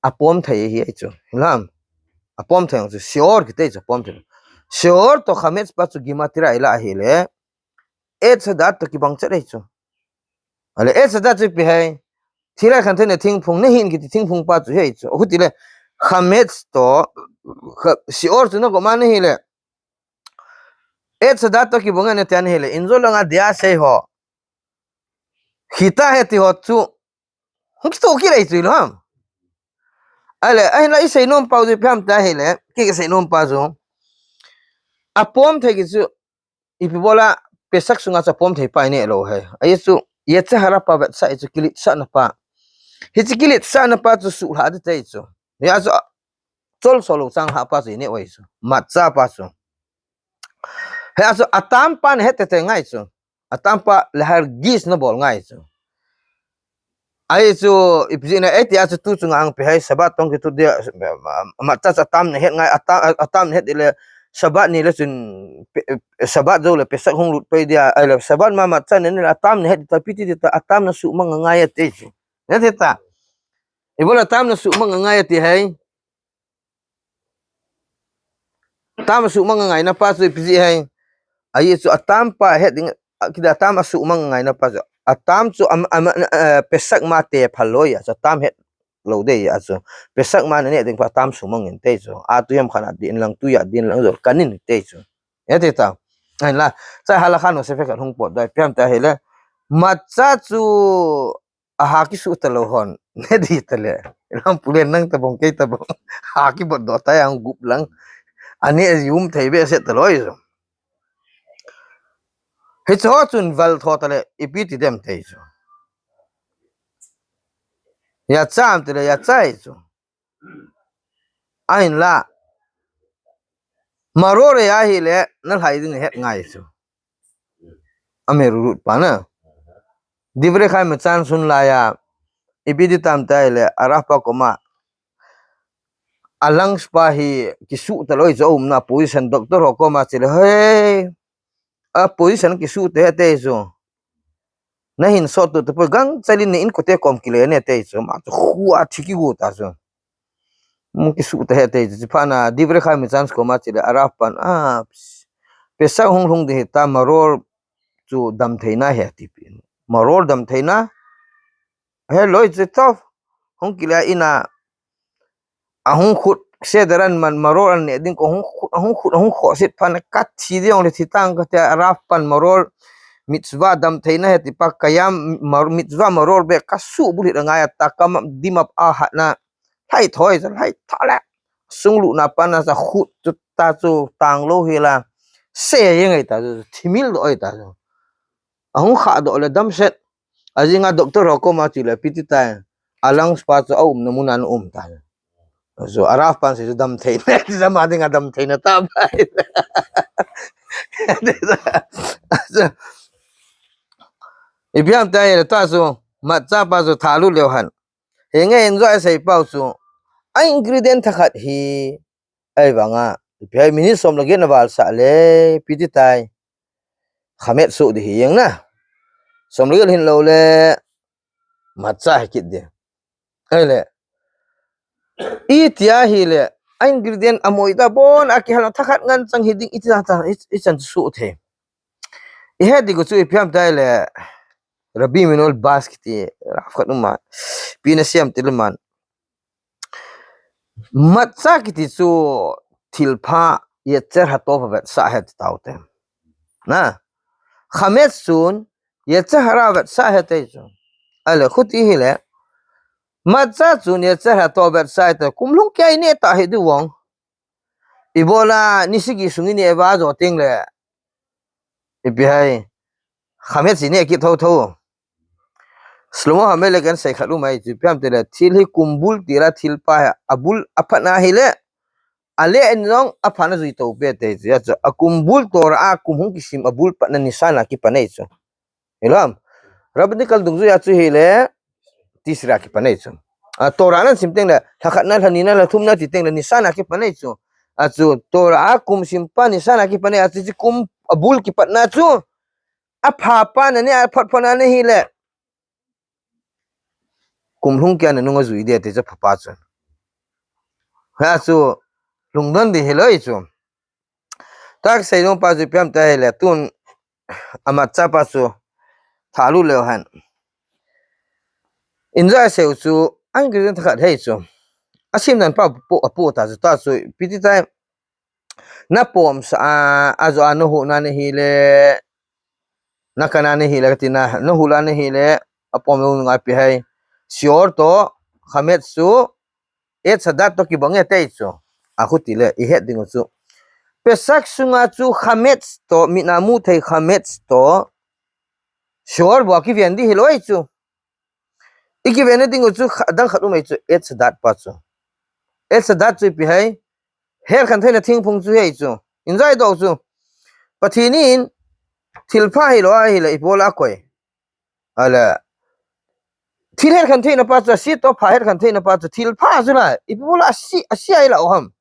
apom thei hi ahi chu. Hilam. Apom thei chu. Sheor kiti chu apom thei. Sheor to chametz pa chu gematria ilah ahile. Yetzer Hara to kibang chet ahi chu. Ahile Yetzer Hara chu ipi ham. Thilha khantheina thingphung, nahin kiti thingphung pa chu ahi chu. Ahutile chametz to, kha-, sheor chu nagom a nahile. Yetzer Hara to kibang nate nahile. Injo langa dia sei ho. Chita hiti ho chu. Hung kitoh kit ahi chu hilou ham. Ahile, ahinla isei nom pau chu ipi ham tile. Kei kasei nom pa chu. Apom thei kiti chu. Ipi bola Pesach sunga chu apom thei pa ineh lou ahi. Ahi chu, Yetzer Hara pa vetsah ahi chu kiletsahna pa. Hiche kiletsahna pa chu suhlha ding ahi chu. Hia chu, chol so lou changlhah pa chu ineh u ahi chu. Matzah pa chu. Hia chu, atam pa nahet teitei ngai chu. Atam pa lehargish nabol ngai chu. Ahi chu, ipi jeh inem, eiti a chu tu chunga ang ipi ham, Shabbat tong kitu dia, matzah chu atam nahet ngai, atam, atam nahet ile, Shabbat nile chun, pe-, Shabbat jou le Pesach hung lut pai dia, ahile, Shabbat ma matzah neh nile, atam nahet ta, ipi ti ta, atam nasuhmang ngai ati chu. Nati ta. Ibola atam nasuhmang ngai ati ham. Atam asuhmang ngaina pa chu ipi jeh ham. Ahi chu atam pa het ding, a, kida atam asuhmang ngaina pa chu. Atam chu am, am, eh, Pesach ma te phal loi a chu atam het lou ding ahi chu. Pesach ma naneh ding pa atam suhmang inte chu. A tu hiam khan a din lang tu a din lang jol kanin inte chu. Ati ta. Ahinla, chai halakha nusei phabep khat hung pot dai, ipi ham tile. Matzah chu aha kisuh talou hon. Ne ding tale. Ilam pulen nang tabang kei tabang. Ha kibot doh tai ang gup lang. Ani a yum thei behseh talou ahi chu. Hiche ho chun val tho tale, ipi ti dem tei chu. Yetzer ham tile, Yetzer Hara chu. Ahinla. Maror ahile, nalhai ding het ngai chu. Amerurut pa na. Divrei Chaim a chan sun laiya. Ipi ti tam tile, a Rav pa koma. A lungs pa hi kisuh talou ahi chu aumna position doctor ho koma chele. Hei. A position kisuh te ati chu. Nahin sot tu tapoi gangchel in na inkote kom kile ne ati chu. Ma chu khu a thi kigu ta chu. Mu kisuh te ati chu. Chuphat na Divrei Chaim a chan koma chele a Rav pan a. Pesach hung lhung ding hita Maror chu damtheina ahi ati pi. Maror damtheina. Heloi chu toh. Hung kile in a. Ahung khut seder an man Maror an neh ding ko hung khut, ahung khut, ahung khoh sit phat na kathi ding le thi tang kati a Rav pan Maror mitzvah damtheina ahi ti pa kayam mar-, mitzvah Maror be kasuh bul hih angai ata kama dimap a hatna. Lhai thoi, lhai tho le. Sung lutna pa na sa khut chu ta chu tang lou hi la. Se ye ngai ta chu, thimil doh ahi ta chu. Ahung khah doh le damset. Ajing a doctor ho koma chele ipi ti tai. A lungs pa chu aumna mun a um ta. Chu a Rav pan sei chu damtheina. Ti jama ding a damtheina ta bai. Chu ipi ham tile ta chu matzah pa chu thalut leu hen. Henge enjoy sei pau chu. A ingredient thakhat hi. Ahivanga, ipi ham minute som le get na val sah le, ipi ti tai. Chametz suh ding hi jeng na. Som le get hin lou le, matzah hi kit ding. Ahile. Iti ahile, a ingredient amoi ta bon, akihal na thakhat ngen chang hi ding, iti ta, i, ichan suh thei. Ihe ding ko chu ipi ham tile, Rabbi Menol Bas kiti, Rav khat um a, ipi na siam ti le man. Matzah kiti chu thilpha Yetzer Hatov avetsah ahi ti tau te. Na. Chametz chun Yetzer Hara avetsah ahi ti chu. Ahile, khuti hile. Matzah chun Yetzer Hatov avetsah ahi ti. Kum lhung kei neh ta hi ding vang. Ibola ni sagi sung ineh va jo teng le. Ipi ham. Chametz ineh kit thotho. Shlomo Hamelech in asei khat um ahi chu, ipi ham tile, thil hi kum bul tila thilpha hi, abul aphatna hile, ale in jong aphatna jui to pe te chu, achu, akum bul Torah a kum hung kisim abul patna Nisan a kipan ahi chu. Hilou ham, Rabbinical dungjuia chu hile, Tishrei a kipan ahi chu. A, Torah nan sim teng le, lha khatna, lha nina, lha thumna ti teng le, Nisan a kipan ahi chu. A chu, Torah a kum sim pa Nisan a kipan ahi, a chu, chu kum a bul kipatna chu. A pha pa na ni, a phot phot na ni hi le. Kum lhung kia na nung a jui dia te chu pha pa chu. Ha chu, lungdon di hi loi chu. Tak sei nung pa chu piam ta hi le, tun, amat cha pa chu, tha lu leo han. Enjoy seu chu, an gri ta khat hei chu. A sim nan pa po, a po ta chu, ta chu, piti tai. Na pom sa a, a zo a na hu na ni hi le. Na kana ni hi le, ka ti na, na hu la ni hi le. A pom lo ngai pi hai. Shior to, Chametz chu, Etz Hadat to kibang e tei chu. A khu ti le, i het ding u chu. Pesach sunga chu Chametz to, mi na mu thei Chametz to. Shior bo kiven di hi loi chu. I kiven ding u chu kha-, dang khat um ei chu, Etz Hadat pa chu. Etz Hadat chu pi hai. Her khan theina thingphung chu hei chu. Enjoy do chu. Pathin in thil pha hi lo a hi le, i bol a koi. A le. Thil her khan theina pa chu, a si to pha her khan theina pa chu, thil pha chu la, i bol a si, a si ai la o ham.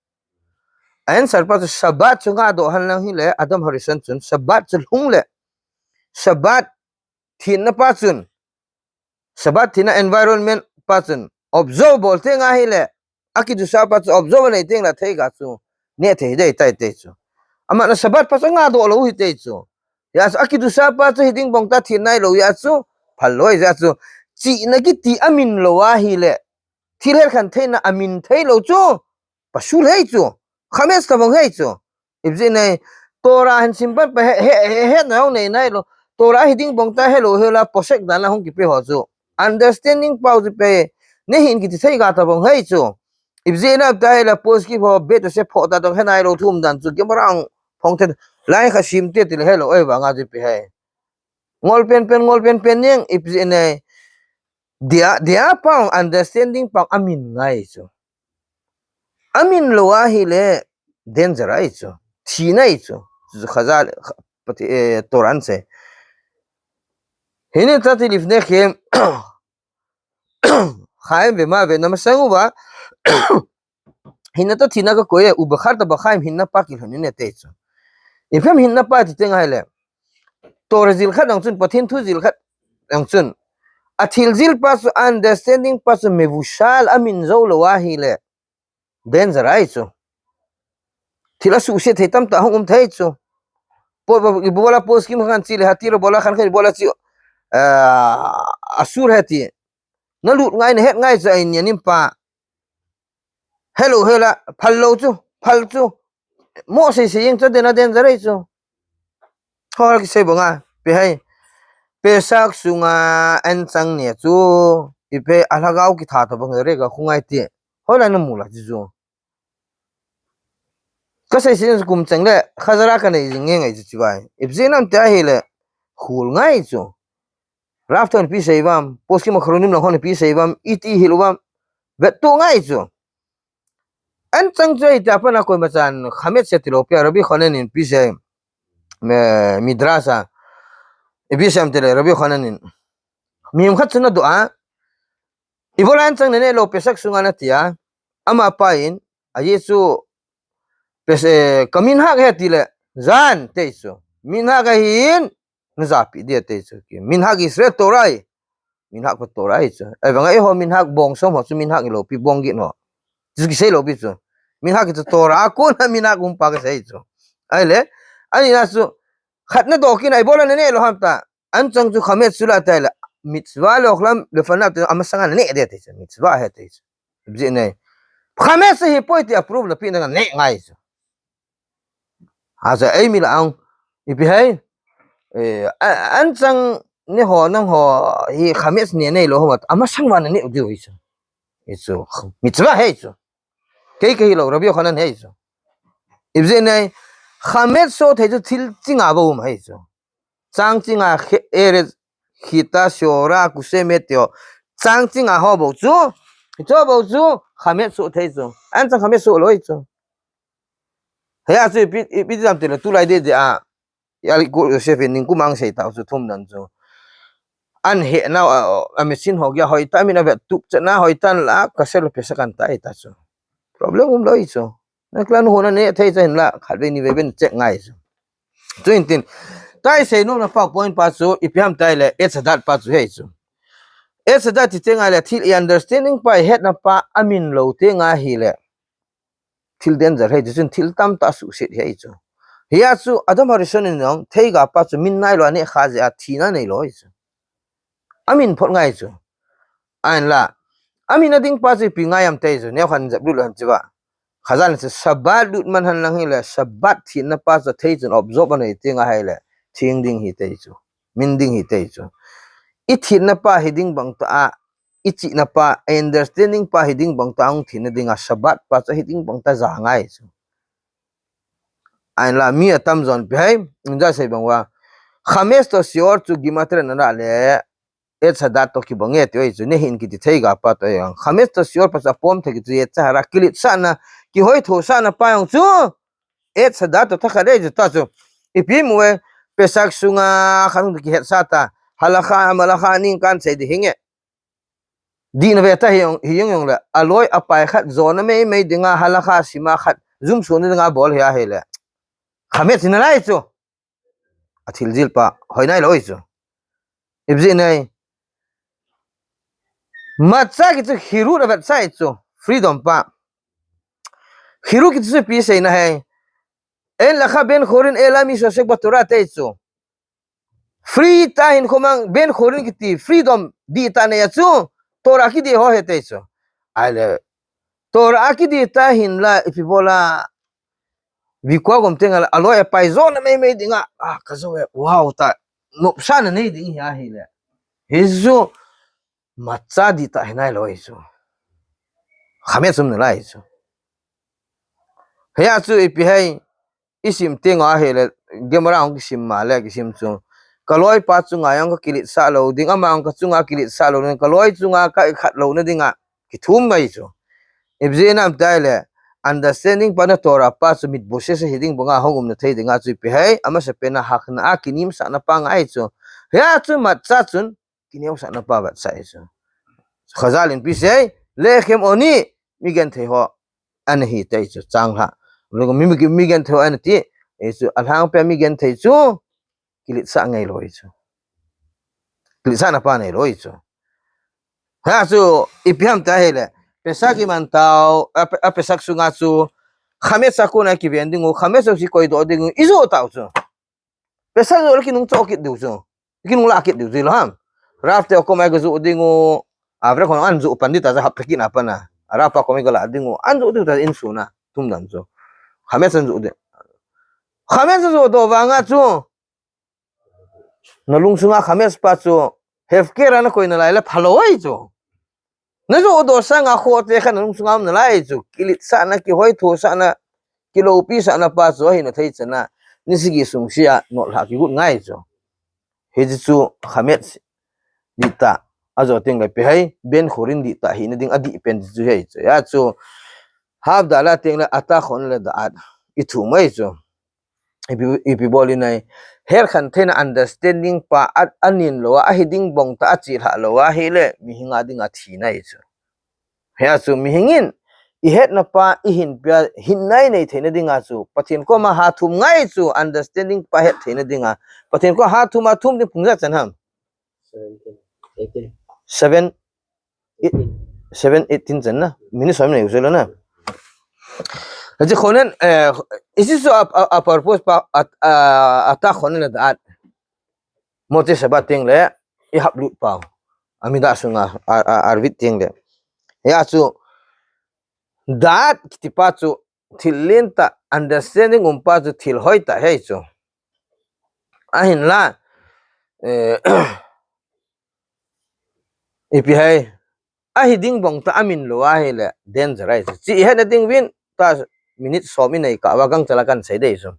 A answer pa chu, Shabbat chu nga do han lang hi le, Adam Harishon chun, Shabbat chu lhung le. Shabbat thinna pa chun. Shabbat thina environment pa chun. Observe bol te nga hi le. A kidusha pa chu observe nei teng la thei ga chu. Ne thei dei tai te chu. Ama na Shabbat pa chu nga do lo hi te chu. Ya chu a kidusha pa chu hi ding bong ta thin nai lo ya chu. Phal loi ya chu. Chi na kiti a min lo a hi le. Thil her khan theina a min thei lo chu. Pasul hei chu. Chametz ta bang hei chu. Ipji nei, Torah hin sim pan pa he, he, he, he na hong nei nai lo. Torah hi ding bong ta he lo he la posek dan la hong kipe ho chu. Understanding pau chu pe. Ne hin kiti thei ga ta bang hei chu. Ipji na ta he la pos ki pho bet se pho ta dong he nai lo thum dan chu. Gemara ang phong the lai kha sim te ti le he lo ei va nga chu pe hei. Ngol pen pen, ngol pen pen neng, ipji nei. Dia, dia pau understanding pau a min ngai chu. A min lo a hi le danger ai chu. Thi nai chu. Chu khaza, kha-, pati, eh, Torah an se. Hine ta ti lifnechem. Chaim ve ma ve na masang uva. Hinna to thina ka koi e, ubecharta b'chaim hinna pa kilhon in e te chu. Iphem hinna pa ti teng hai le. Torah jil khat ang chun, Pathen thu jil khat ang chun. A thil jil pa chu, understanding pa chu, mevushal a min zo lo a hi le. Danger ai chu. Thil a suhset thei tam ta hong um thei chu. Po, po, i bola poskim khan chi le, hati lo bola khan khan i bola chi. Ah, asur hati. Na lut ngai, na het ngai chu ai nian in pa. Hello, hela, phal lo chu, phal chu. Mo sei sei jeng chu dena den zarei chu. Hol ki sei banga, pe hai. Pesach sunga an chang ne chu. Ipi a lhagao kitha to bang re ga khungai ti. Hola na mu la chu chu. Ka sei sei kum chang le, khazara ka nei jing nge ngai chu chi vai. Ipji nam te ahi le, khul ngai chu. Rav thon pi sei vam, poskim achronim lang hon pi sei vam, iti hil vam, vet tu ngai chu. An chang chu ita pana koima chan, khamet se ti lo pia, Rabbi Chonan in pi sei, me, midrash a, ipi sei am ti le, Rabbi Chonan in. Mi um khat chu na do a, i bola an chang ne ne lo Pesach sunga na tia, ama pa in, a Yesu, pes, eh, ka minhag he ti le, zan, te chu. Minhag a hin, na japi dia te chu. Ki minhag Israel Torah ai. Minhag pa Torah ai chu. Ai vanga eiho minhag bong som ho chu minhag i lo pi bong gin ho. Chu ki sei lo pi chu. Minhag chu Torah a kona minhag um pa ka sei chu. Ai le. Ani na chu. Khat na do kin ai bola na ne lo ham ta. An chang chu khamet sula tai le. Mitzvah le oklam le fana te ama sanga ne de te chu. Mitzvah he te chu. Bji nei. Khamet se hi poi ti approve la pi na ne ngai chu. Aja ei mi la ang. Ipi hai. Eh, a-, an chang ne ho nang ho hi khamet ne nei lo ho mat. Ama sang wan ne u diu hi chu. Hi chu. Mitzvah hei chu. Kei kei lo Rabbi Yochanan hei chu. Ipji nei. Khamet so thei chu thil chinga bo um hei chu. Chang chinga khe-, eret, khita, shora, kusemet tio. Chang chinga ho bo chu. Cho bo chu. Khamet so thei chu. An chang khamet so lo hi chu. Hei a chu ipi, ipi jam ti le tulai de de a. Yali ko Yosef in ningkum a sei tau chu thum dan chu. An he na, a, a, a machine ho gei a hoitah, amin a vet tup chan a hoitah la, ka sel pesa kan ta ita chu. Problem umlou chu. Na klan ho na ne thei chan la, khat ve ni ve ben check ngai chu. Chu in tin. Tai sei nom na pa point pa chu, ipi ham tai le, et sa dat pa chu hei chu. Et sa dat ti te ngai le, thil i understanding pa, i hetna pa, amin lou te ngai hi le. Thil danger hei chu chun thil tamtah suhset hei chu. Hia chu Adam Harishon in jong theiga pa chu min nailou a neh kha jeh a thina neilou hei chu. Amin phot ngai chu. Ahin la. Amin a ding pa chu ipi ngai ham tei chu. Neo khan jep lut lou hen chu va. Khazal chu Sabbath lut man hen lang hi le Sabbath thina pa chu thei chun observe a nei ti ngai hei le. Thing ding hi tei chu. Min ding hi tei chu. I thina pa hi ding bang ta a i chihna pa, i understanding pa hi ding bang ta hung thina ding a Sabbath pa chu hi ding bang ta ja ngai chu. Ahin la mi atam jon pi hei, in ja sei bang va. Chametz to sheor chu Gemara na le, et sa dat to kibang e ti oi chu, ne hin kiti theiga pa to e. Chametz to sheor pa chu apom thei kiti et sa hara kilit sa na, kihoitho sa na pa jong chu, et sa dat to tha kha dei chu ta chu. Ipi mu e, Pesach sunga khan kihet sa ta, halakha, malakha ning kan sei di hinge. Dihna ve ta hi jong, hi jong jong le, aloi apai khat, jona mei mei dinga, halakha sima khat, jum suna dinga bol hi a hi le. Chametz hi na lai chu. A thil jil pa, hoi nailou chu. Ipi jeh nai. Matzah kiti chu hirut a vet sa chu, freedom pa. Hirut kiti chu ipi sei na hei. Ein laka ben chorin ela mi shosek ba Torah tei chu. Free ta hin khomang ben chorin kiti freedom di ta nei a chu Torah kidi ho he tei chu. Ai le Torah kidi ta hin la ipi bola vi kwa gom tenga la aloi apai jona mei mei dinga a ka jo e wow ta nopsa na nei ding hi a hi le. Hi chu matzah di ta hi nailou hi chu. Chametz um na lai chu. Hia chu ipi hei isim ti nga hi le, Gemara hung kisim ma le kisim chu. Ka loi pa chunga jong ka kilit sa lou ding, ama jong ka chunga kilit sa lou ding, ka loi chunga ka khat lou na dinga kithum ngai chu. Ipi jeh ham tai le, understanding pa na Torah pa chu mitboshes hi ding banga hung um na thei dinga chu ipi hei, amasa pen a hakna a kinim sa na pa ngai chu. Hia chu matzah chun, kineo sa na pa vet sa chu. Khazal in ipi sei, lechem oni, mi genthei ho ana hi tei chu, chang la. Mi, mi, mi genthei ho ana ti, e chu, alhang pe mi genthei chu, kilit sa ngai lou chu. Kilit sa na pa nei lou chu. Ha chu, ipi ham ta hi le, Pesach iman tau, a, a Pesach sunga chu, Chametz a kona kiven ding u, Chametz a si koi do ding u, i jo tau chu. Pesach jo le kinung cho kit diu chu. Kinung la kit diu chu lo ham. Rav te koma ka jo ding u. Avre kon an jo pan di ta ja hap kit na pan a. Rav pa koma ka la ding u. An jo diu ta in suna. Thum dan chu. Chametz an jo di. Chametz jo do vanga chu. Na lungsunga Chametz pa chu. Hefker a na koi na lai le phalou ai chu. Na jo do sanga kho te khan na lungsunga um na lai chu. Kilit sa na kihoitho sa na kiloupi sa na pa chu hi na thei chana. Ni sagi sung sia not la kigut ngai chu. Hi chu Chametz di ta. A jo ting le ipi hei ben chorin di ta hi na ding a di pen chu hei chu. Ya chu. Havdalah ting le ata chon le da'at. I thu mai chu. Ipi, ipi bol in ai. Her khan theina understanding pa a, a nin lou a, a hi ding bang ta a chi lha lou a hi le, mihing a ding a thi nai chu. Hia chu mihing in, i hetna pa, i hin pia, hin nai nei theina ding a chu. Pathen koma ha thum ngai chu, understanding pa het theina ding a. Pathen koma ha thum a thum ding phung ja chan ham. Seven, eighteen. Seven, eight, seven eighteen chan na. Minute som nei usela na. Aji khonen, eh, isi so a, a, a purpose pa, at, a, ata khonen le da'at. Motzei Shabbat ting le, i hap lut pau. Amida sunga, a, a, arvit ting le. Ya chu, da'at kiti pa chu, thil lin ta, understanding um pa chu, thil hoi ta hei chu. Ahin la, eh, ipi hei, a hi ding bang ta a min lou a hi le, danger ai chu. Chi i hetna ding vin, ta minute som i nei ka, va gang chala kan sei dei chu.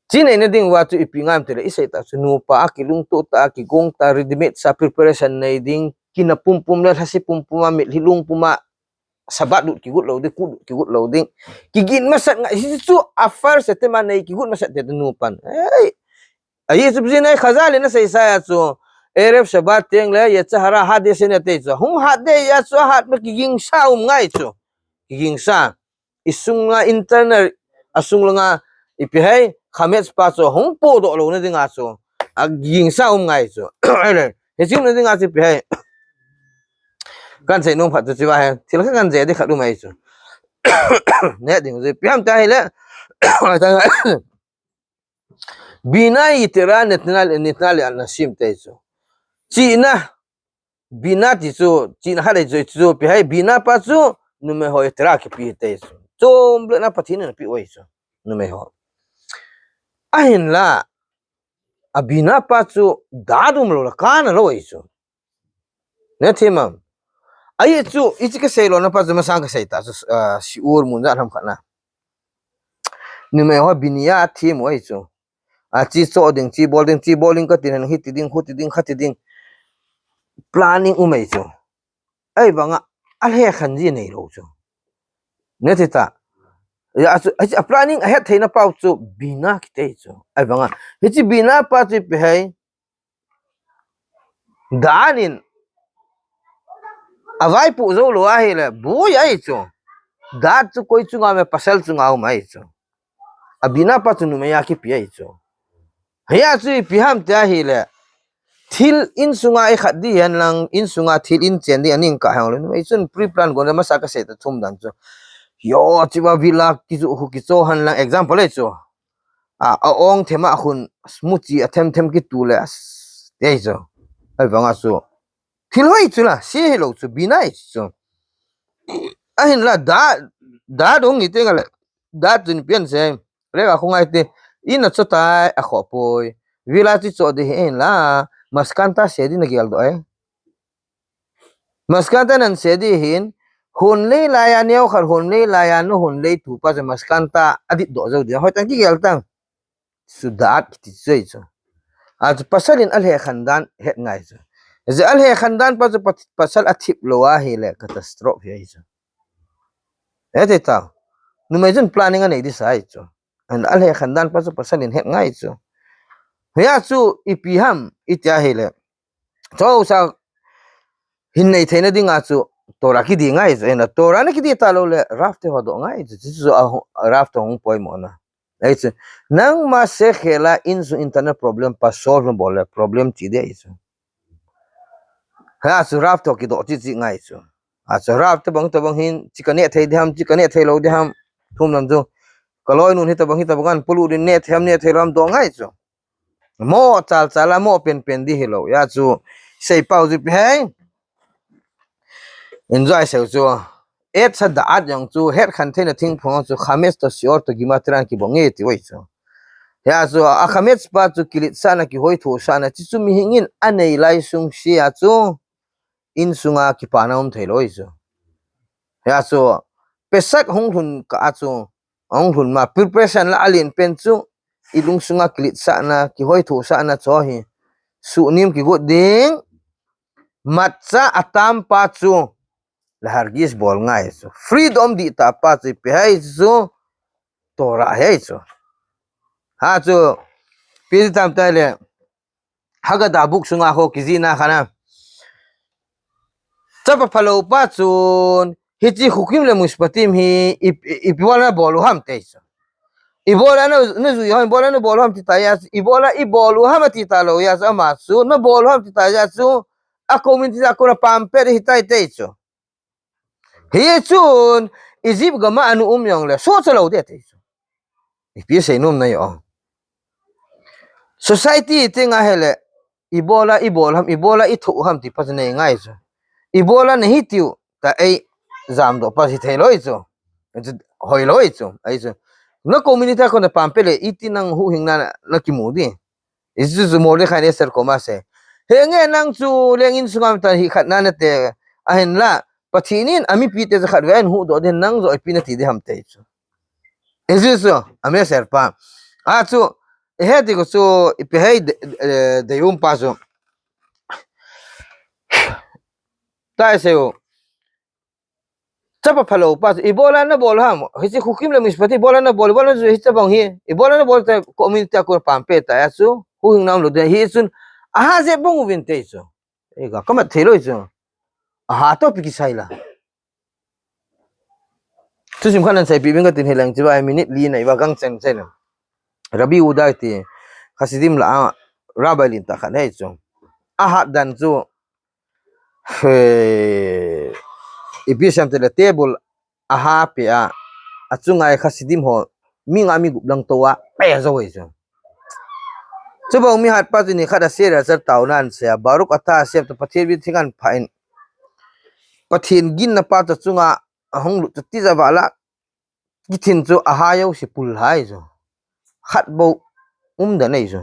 Chi neina ding va chu ipi ngam ti le, i sei ta chu, nupa a kilungto ta, kigong ta, ready made sa preparation nei ding, kina pumpum le, lhase pumpum a, mitlhi lungpum a, Shabbat lut kigut lou ding, kut lut kigut lou ding. Kigin masat ngai, hi chu a first attempt a nei kigut masat te nupan. Ei, ahi chu ipi jeh nai Chazal in a sei sa ya chu. Erev Shabbat teng le Yetzer Hara hat dei sena te chu. Hung hat dei a chu hat ma kigingsa um ngai chu. Kigingsa. I sunga internal, a sung langa, ipi hai, Chametz pa chu hung podoh louna dinga chu. A kigingsa um ngai chu. Ahile, hiche umna dinga chu ipi hai. Kan seinom khat chu chiva hai. Thil khat kan sei ding khat um ahi chu. Neh ding chu ipi ham ti ahile. Bina yetera nitna, nitna le anasim te chu. Chihna, bina ti chu, chihna khat ahi chu, chu ipi hai, bina pa chu, numei ho yetera kipe te chu. Chomlena Pathen in ape u ahi chu, numei ho. Ahinla, a bina pa chu, dad umlou le kana lou ahi chu. Neh thei mam. Ahi chu, hiche kasei louna pa chu, masang kasei ta chu, ah, shiur mun jat ham khat na. Numei ho bina a them u ahi chu. A chi cho ding, chi bol ding, chi bol ding kati hen, hiti ding, huti ding, khati ding. Planning um ahi chu. Ahivanga, alhekhen ji neilou chu. Neh thei ta. Hia chu, a planning ahet theina pau chu, bina kiti chu. Ahivanga, hiche bina pa chu ipi hai. Dad in avaipoh jou lou ahile, boi ahi chu. Dad chu koi chunga um e, pasal chunga um ahi chu. A bina pa chu numei a kipe ahi chu. Hia chu ipi ham ti ahile. Thil insunga ikhat ding hen lang, insunga thil in chen ding aning kah hen lang. Numei chun pre-plan gon le masa kasei ta thum dan chu. Yo, chiva villa kijoh khu kicho hen lang example ahi chu. A, a ong thema khun, smuchi a them them kitu le, as, te ahi chu. Ahivanga chu. Thil hoi chu la, se hilou chu, bina ahi chu. Ahinla, dad, dad hung hi teng le, dad chun ipi asei. Rega khungai te, in a cho tai, akhoh poi. Villa chu cho ding hi ahinla, maskanta se ding nagel doh e. Maskanta nan se ding hin, hon lei laiya neo khat hon lei laiya nu hon lei tu pa chu maskanta adit doh jou ding. Hoi tang kigel tang. Chu dad kiti chu ahi chu. A chu pasal in alhekhen dan het ngai chu. Hijeh a alhekhen dan pa chu pa-, pasal athip lou ahile catastrophe ahi chu. Hiti ta. Numei chun planning anei ding sa ahi chu. An alhekhen dan pa chu pasal in het ngai chu. Hia chu ipi ham iti ahile. Chu sa hin nei theina dinga chu Torah kidih ngai chu, ena Torah na kidih talou le Rav te ho doh ngai chu, chu chu a hu-, Rav te hung poimo na. Ahi chu, nangma se khela insung internal problem pa solve na bol le problem chi ding ahi chu. Ha chu Rav te ho kidoh chi chi ngai chu. A chu Rav te bang te bang hin, chi ka neh thei ding ham, chi ka neh thei lou ding ham, thum lam chu. Ka loinun hi te bang hi te bang an pulu din neh thei ham, neh thei lou ham doh ngai chu. Mo chal chal a mo pen pen ding hilou. Hia chu sei pau ji pi hai. Enjoy seu chu. Etz hada'at jong chu het khen theina thingphung chu Chametz to Shior to Gimatria in kibang e ti u ahi chu. Hia chu a Chametz pa chu kiletsahna kihoithosahna chi chu mihing in anei lai sung sia chu insunga kipana um thei lou ahi chu. Hia chu Pesach hung lhun kah a chu Ahung lhun ma preparation la alen pen chu, i lungsunga kiletsahna, kihoithosahna chu hi, suhnem kigot ding, matcha atam pa chu, la hargis bol ngai chu, freedom dihtah pa chu, ipi hai chu, Torah hai chu. Ha chu, ipi tam tai le, Haggadah book sunga ho kijihna khat a. Chapa phalou pa chun, hiche Chukim le Mishpatim hi, i, i, ibola nabol u ham ti chu. Ibola na, najui u ham, ibola nabol u ham ti ta a, ibola ibol u ham ati talou a, ama chu, nabol u ham ti ta a chu, a community a kona pampe hi tai ti chu. Hichun, Egypt gam a anu um jongle, sohcha lou ding ati chu. Ipi seinom na jo. Society ti ngai hele, ibola ibol ham, ibola ithoh ham ti pa chu nei ngai chu. Ibola nahi tiu, ta ei jamdoh pa hi thei lou chu. Chu hoi lou chu, ahi chu. Na community a kona pampe le, iti nang huhhingna na, nakimu ding. Hichu chu Mordechai in Esther koma asei. Henge nang chu leng insunga mi tan hi khat na nate ahinla. Pathen in amipi te chu khat vei in huhdoh ding nang joh ipi nati ding ham ti chu. Hichu chu, a Esther pa. A chu, he ti ko chu, ipi hai de, de, de um pa chu. Tai sei u. Chapa phalou pa chu, ibola nabol ham, hiche Chukim le Mishpatim, ibola nabol, ibola nabol, hiche bang hi, ibola nabol ta community a kona pampe ta a chu, huhhingna umlou ding, hichun, Aha jep bong uvin te chu. Ei ga kamat thei loi chu. Aha to pi kisai la. Thusim khat nan seipi bing katin hilang chibai minute li nai va gang chen chen. Rabbi Yehuda ti Hasidim la a rabbi lin ta khat nei chu. Ahat dan chu. He, ipi sem te le table aha pe a, achunga Hasidim ho mi nga mi gup lang to a pe zo ei chu. Chubang mi hat pa chu ni khat a sera sar tau nan se a, Baruch ata sem to Pathian bi thingan pha in. Pathian ginna pa to chunga ahung lut chu ti za va la. Kithin chu aha yo si pul hai chu. Khat bo um da nei chu.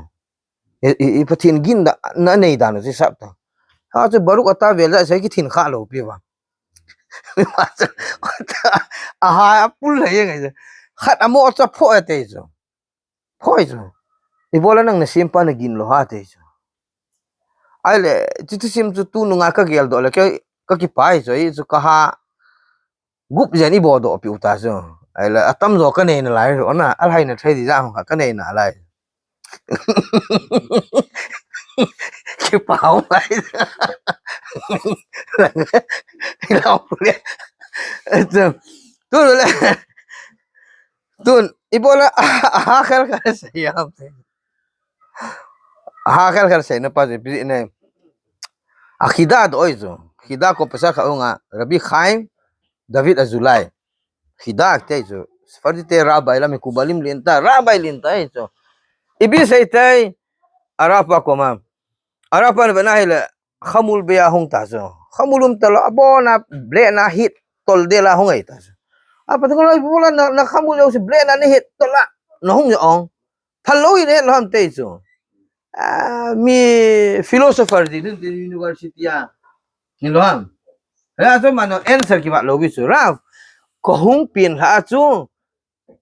I, i, i Pathian ginna nei dan chu sap ta. Ha chu Baruch ata vel da se kithin kha lo pi va. Aha a pul hai ngai chu. Khat amo cha pho e te chu. Phoi chu. Ibola nang na sim pa na gin lo ha te chu. Ai le, chu thusim chu tu nunga ka gel do le ke ka kipai chu, i chu ka ha gup jen i bo do pi uta chu. Ai le, atam jo ka nei na lai ro na, alhai na thai di ja hong ka nei na lai. Kipau lai. Lau le. Tu le. Tun, ibola, aha khel khel sei ham te. Aha khel khel sei na pa je pi ne. A khida do oi chu. Khida ko pasa kha unga, Rabbi Chaim David Azulai. Khida te chu. Sephardi te rabbi la Mekubalim lin ta, rabbi lin ta ei chu. Ipi sei te, Arapa ko ma. Arapa na hi le, khamul be a hung ta chu. Khamul um ta lo, abona, ble na hit, tol de la hung ei ta chu. Apa tu ko lo, ibola na, na khamul yo si ble na ni hit, tol la, na hung yo ong. Phal lo i ne lo ham te chu. A, mi philosopher di nun tin university a. Ni lo ham. Ya chu mano answer ki ba lo bi chu. Rav. Ko hung pin la chu.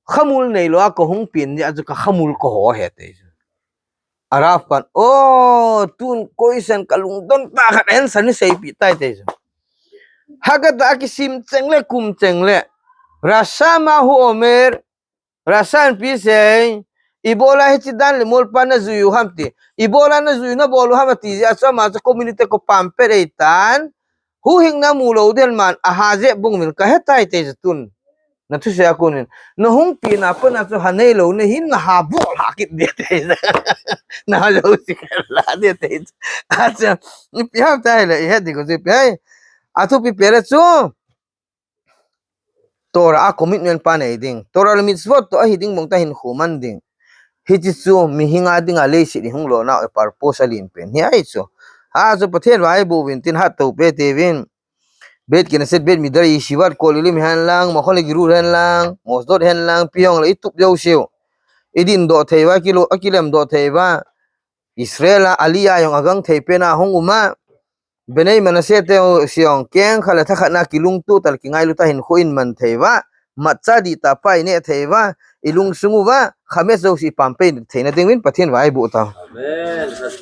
Khamul nei lo a ko hung pin ni a chu ka khamul ko ho he te chu. Araf pan. O, tun koisan ka lungdon ta khat answer ni sei pi tai te chu. Hakata a kisim cheng le kum cheng le. Rasha ma hu omer. Rasha an pi sei. Ibola hichi dan le mol pa na zui u ham ti. Ibola na zui na bol u ham ti. A chu ama chu community ko pam pe rei tan. Hu hing na mu lo den man. Aha je bung min ka he tai te chu tun. Na thu se a kunin. Na hung pi na pa na chu ha nei lo ne hin na ha bol ha kit de te. Na ha lo si ka la de te. A chu. Ni pi ha tai le. I he di ko si pi hai. A thu pi pe le chu. Torah a commitment pa nei ding. Torah le mitzvot to ahi ding bong ta hin khu man ding. Hichi chu mi hinga dinga leiset i hung lo na e purpose a lin pen. Hi ai chu. Ha chu Pathen vai bu vin tin hat to pe te vin. Bet Knesset, Bet Midrash, Yeshivat, Koleli mi hen lang, Machon le Girur hen lang, Mosdot hen lang, pi hong le i tup deu siu. I din do thei va, kilo, a kilem do thei va. Israel a Aliyah jong a gang thei pen a hung um a. Bnei Manasseh te u siong keng kha le tha khat na kilungtu tal kingailu ta hin khu in man thei va. Matcha di ta pai ne thei va. I lungsung u va. Khamet zo si pam pe thei na ding vin Pathen vai bu ta. Amen.